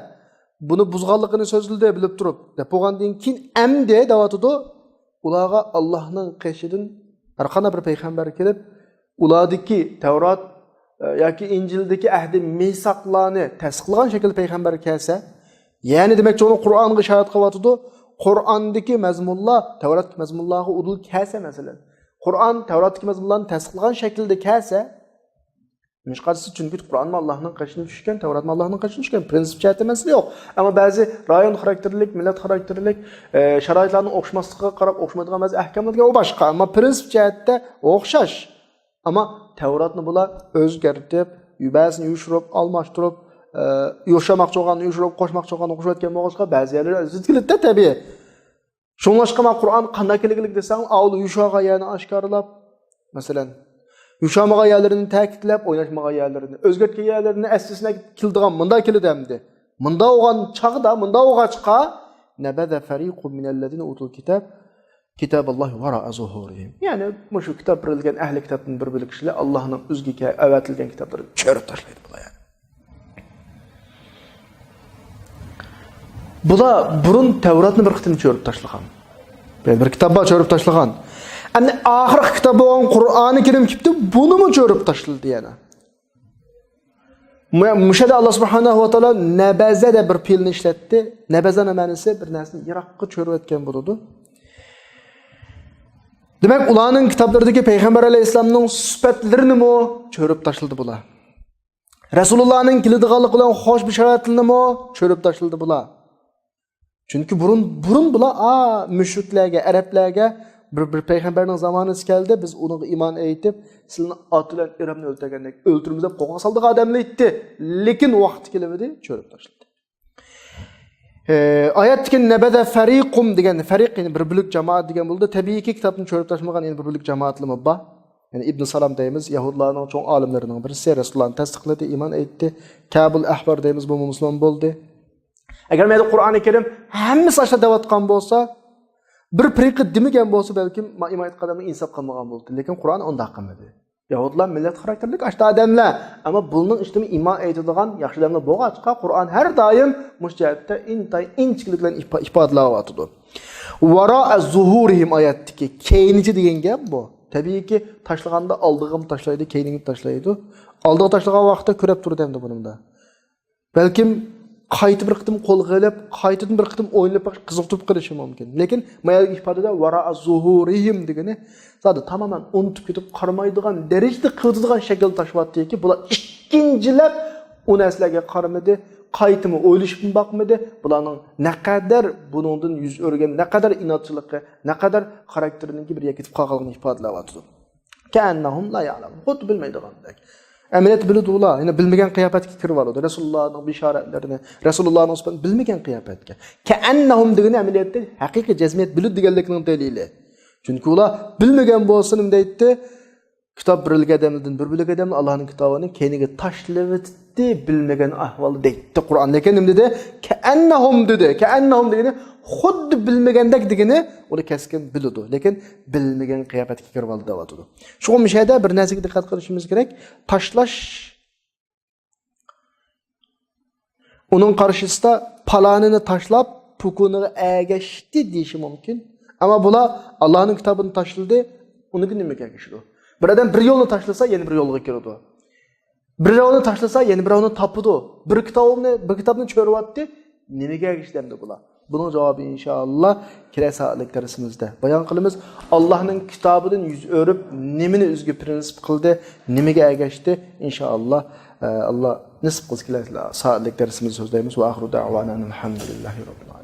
بۇنى بۇزغانلىقىنى سۆزلىدى بىلىپ تۇرۇپ. دەپ بولغاندىن كېيىن ئەمدى دەۋاتىدۇ، ئۇلارغا ئاللانىڭ قېشىدىن ھەر قانداق بىر پەيغەمبەر كېلىپ، ئۇلاردىكى تەۋرات، ئە، ياكى ئىنجىلدىكى ئەھدى مىساقلارنى تەستىقلىغان شەكىلدە پەيغەمبەر كەلسە، يەنى دېمەكچى بولغىنى قۇرئانغا ئىشارەت قىلىۋاتىدۇ. قۇرئاندىكى مەزمۇنلار تەۋراتتىكى مەزمۇنلارغا ئۇدۇل كەلسە، مەسىلەن، قۇرئان تەۋراتتىكى مەزمۇنلارنى تەستىقلىغان شەكىلدە كەلسە، نېمىشقا دېسە، چۈنكى قۇرئانمۇ ئاللانىڭ قېشىدىن چۈشكەن، تەۋراتمۇ ئاللانىڭ قېشىدىن چۈشكەن. پرىنسىپ جەھەتتە مەسىلە يوق. ئەمما بەزى رايون خاراكتېرلىك، مىللەت خاراكتېرلىك، ئە، شارائىتلارنىڭ ئوخشىماسلىقىغا قاراپ ئوخشىمايدىغان بەزى ئەھكاملار دېگەن ئۇ باشقا. ئەمما پرىنسىپ جەھەتتە ئوخشاش. ئەمما تەۋراتنى بۇلار ئۆزگەرتىپ، بەزىسىنى يوشۇرۇپ، ئالماشتۇرۇپ، ئە، يوشۇرماقچى بولغاننى يوشۇرۇپ، قوشماقچى بولغاننى قوشۇۋەتكەن بولغاچقا، بەزى يەرلەر ئۆزگىرىدۇ تەبىئىي. شۇڭلاشقا مانا قۇرئان قانداق كەلگىلىك دېسەڭ، ئاۋۋال يوشۇرغان يەرنى ئاشكارىلاپ، مەسىلەن، يوشۇرمىغان يەرلىرىنى تەكىتلەپ، ئويناشمىغان يەرلىرىنى، ئۆزگەرتكەن يەرلىرىنى ئەسلىسىنى كېلىدىغان، مۇنداق كېلىدۇ ئەمدى. مۇنداق بولغان چاغدا، مۇنداق بولغاچقا، نەبەزە فەرىقۇن مىنەللەزىنە ئۇتۇل كىتاب كىتاباللاھى ۋەرائە زۇھۇرىھىم. يەنى مۇشۇ كىتاب بېرىلگەن ئەھلى كىتابتىن بىر بۆلەك كىشىلەر ئاللاھنىڭ ئۆزىگە ئەۋەتىلگەن كىتابلىرىنى چۆرۈپ تاشلايدۇ بۇلار يەنى. بۇلار بۇرۇن تەۋراتنى بىر قېتىم چۆرۈپ تاشلىغان. بىر كىتاب بار چۆرۈپ تاشلىغان. ئەمدى ئاخىرقى كىتاب بولغان قۇرئانى كەرىم كېلىپتۇ، بۇنىمۇ چۆرۈپ تاشلىدى يەنە. مۇ-، مۇشۇ يەردە ئاللا سۇبھانەھۇ ۋە تائالا نەبەزە دەپ بىر پېئىلنى ئىشلەتتى. نەبەزەنىڭ مەنىسى بىر نەرسىنى يىراققا چۆرۈۋەتكەن بولىدۇ. دېمەك، ئۇلارنىڭ كىتابلىرىدىكى پەيغەمبەر ئەلەيھىسسالامنىڭ سۈپەتلىرىنىمۇ چۆرۈپ تاشلىدى بۇلار. رەسۇلۇللانىڭ كېلىدىغانلىقى بىلەن خوش بېشارەتلىرىنىمۇ چۆرۈپ تاشلىدى بۇلار. چۈنكى بۇرۇن، بۇرۇن بۇلار، ئا، مۈشرىكلەرگە، ئەرەبلەرگە بىر، بىر پەيغەمبەرنىڭ زامانىسى كەلدى، بىز ئۇنىڭغا ئىمان ئېيتىپ، سىلىنى ئات بىلەن ئىرەمنى ئۆلتۈرگەندەك ئۆلتۈرىمىز دەپ قوغا سالىدىغان ئادەملەر ئىدى. لېكىن ۋاقتى كېلىۋىدى، چۆرۈپ تاشلىدى. ئايەتتىكى نەبەزە فەرىقۇم دېگەن، فەرىق، يەنى بىر بۆلەك جامائەت دېگەن بولىدۇ. تەبىئىيكى، كىتابنى چۆرۈپ تاشلىمىغان يەنە بىر بۆلەك جامائەتلىرىمۇ بار. يەنى ئىبن سالام دەيمىز، يەھۇدلارنىڭ چوڭ ئالىملىرىنىڭ بىرسى، رەسۇلۇللانى تەستىقلىدى، ئىمان ئېيتتى. كەبۇل ئەھبار دەيمىز، بۇمۇ مۇسۇلمان بولدى. ئەگەر مەيلى قۇرئانى كەرىم ھەممىسى ئاشۇنداق دەۋاتقان بولسا، بىر پىرقە دېمىگەن بولسا، بەلكىم ما-، ئىمان ئېيتقان ئادەملەر ئىنساپ قىلمىغان بولاتتى. لېكىن قۇرئان ئۇنداق قىلمىدى. يەھۇدلار مىللەت خاراكتېرلىك ئاشۇنداق ئادەملەر. ئەمما بۇنىڭ ئىچىدىمۇ ئىمان ئېيتىدىغان ياخشى ئادەملەر بولغاچقا، قۇرئان ھەر دائىم مۇشۇ جەھەتتە ئىنتايىن ئىنچىكىلىك بىلەن ئىپا-، ئىپادىلەۋاتىدۇ. ۋارائە زۇھۇرىھىم ئايەتتىكى كەينىچە دېگەن گەپ بۇ. تەبىئىيكى، تاشلىغاندا ئالدىغىمۇ تاشلايدۇ، كەينىگىمۇ تاشلايدۇ. ئالدىغا تاشلىغان ۋاقىتتا كۆرۈپ تۇرىدۇ ئەمدى بۇنىڭدا. بەلكىم قايتا بىر قېتىم قولغا ئېلىپ، قايتىدىن بىر قېتىم ئويلىنىپ بېقىش، قىزىقتۇرۇپ قېلىشى مۇمكىن. لېكىن ما يەردىكى ئىپادىدە ۋارائە زۇھۇرىھىم دېگىنى زادى تامامەن ئۇنتۇپ كېتىپ قارىمايدىغان دەرىجىدە قىلىۋېتىدىغان شەكىلدە تاشلىۋاتىدۇكى، بۇلار ئىككىنچىلەپ ئۇ نەرسىلەرگە قارىمىدى، قايتىمۇ ئويلىشىپمۇ باقمىدى. بۇلارنىڭ نەقەدەر بۇنىڭدىن يۈز ئۆرۈگەن، نەقەدەر ئىنادچىلىقى، نەقەدەر خاراكتېرىنىڭكى بىر يەكىتىپ قالغانلىقىنى ئىپادىلەۋاتىدۇ. كەئەننەھۇم لا يەئلەمۇن. خۇددى بىلمەيدىغاندەك. ئەمەلىيەتتە بىلىدۇ ئۇلار. يەنى بىلمىگەن قىياپەتكە كىرىۋالىدۇ. رەسۇلۇللانىڭ بىشارەتلىرىنى، رەسۇلۇللانىڭ سۈپىتىنى بىلمىگەن قىياپەتكە. كەئەننەھۇم دېگىنى ئەمەلىيەتتە ھەقىقىي جەزمىيەت بىلىدۇ دېگەنلىكنىڭ دەلىلى. چۈنكى ئۇلار بىلمىگەن بولسا نېمە دەيتتى؟ كىتاب بېرىلگەن ئادەملەردىن بىر بۆلەك ئادەملەر ئاللانىڭ كىتابىنى كەينىگە تاشلىۋېتىتتى، بىلمىگەن ئەھۋالدا دەيتتى قۇرئان. لېكىن نېمە دېدى؟ كەئەننەھۇم دېدى. كەئەننەھۇم دېگىنى خۇددى بىلمىگەندەك دېگىنى، ئۇنى كەسكىن بىلىدۇ. لېكىن بىلمىگەن قىياپەتكە كىرىۋالدى دەۋاتىدۇ. شۇڭا مۇشۇ يەردە بىر نەرسىگە دىققەت قىلىشىمىز كېرەك. تاشلاش، ئۇنىڭ قارشىسىدا پالانىنى تاشلاپ، پۇكۇنىغا ئەگەشتى دېيىشى مۇمكىن. ئەمما بۇلار ئاللانىڭ كىتابىنى تاشلىدى، ئۇنىڭكى نېمىگە ئەگىشىدۇ؟ بىر ئادەم بىر يولنى تاشلىسا، يەنە بىر يولغا كىرىدۇ. بىر يولنى تاشلىسا، يەنە بىر يولنى تاپىدۇ. بىر كىتابنى، بىر كىتابنى چۆرۈۋەتتى، نېمىگە ئەگىشتى ئەمدى بۇلار؟ بۇنىڭ جاۋابى ئىنشائاللا كېلەر سائەتلىك دەرسىمىزدە بايان قىلىمىز. ئاللانىڭ كىتابىدىن يۈز ئۆرۈپ، نېمىنى ئۆزىگە پرىنسىپ قىلدى، نېمىگە ئەگەشتى؟ ئىنشائاللا، ئە، ئاللا نېسىپ قىلسا كېلەر سائەتلىك دەرسىمىزدە سۆزلەيمىز. ۋە ئاخىرۇ دەئۋانا ئەلھەمدۇلىللاھى رەببىل ئالەمىن.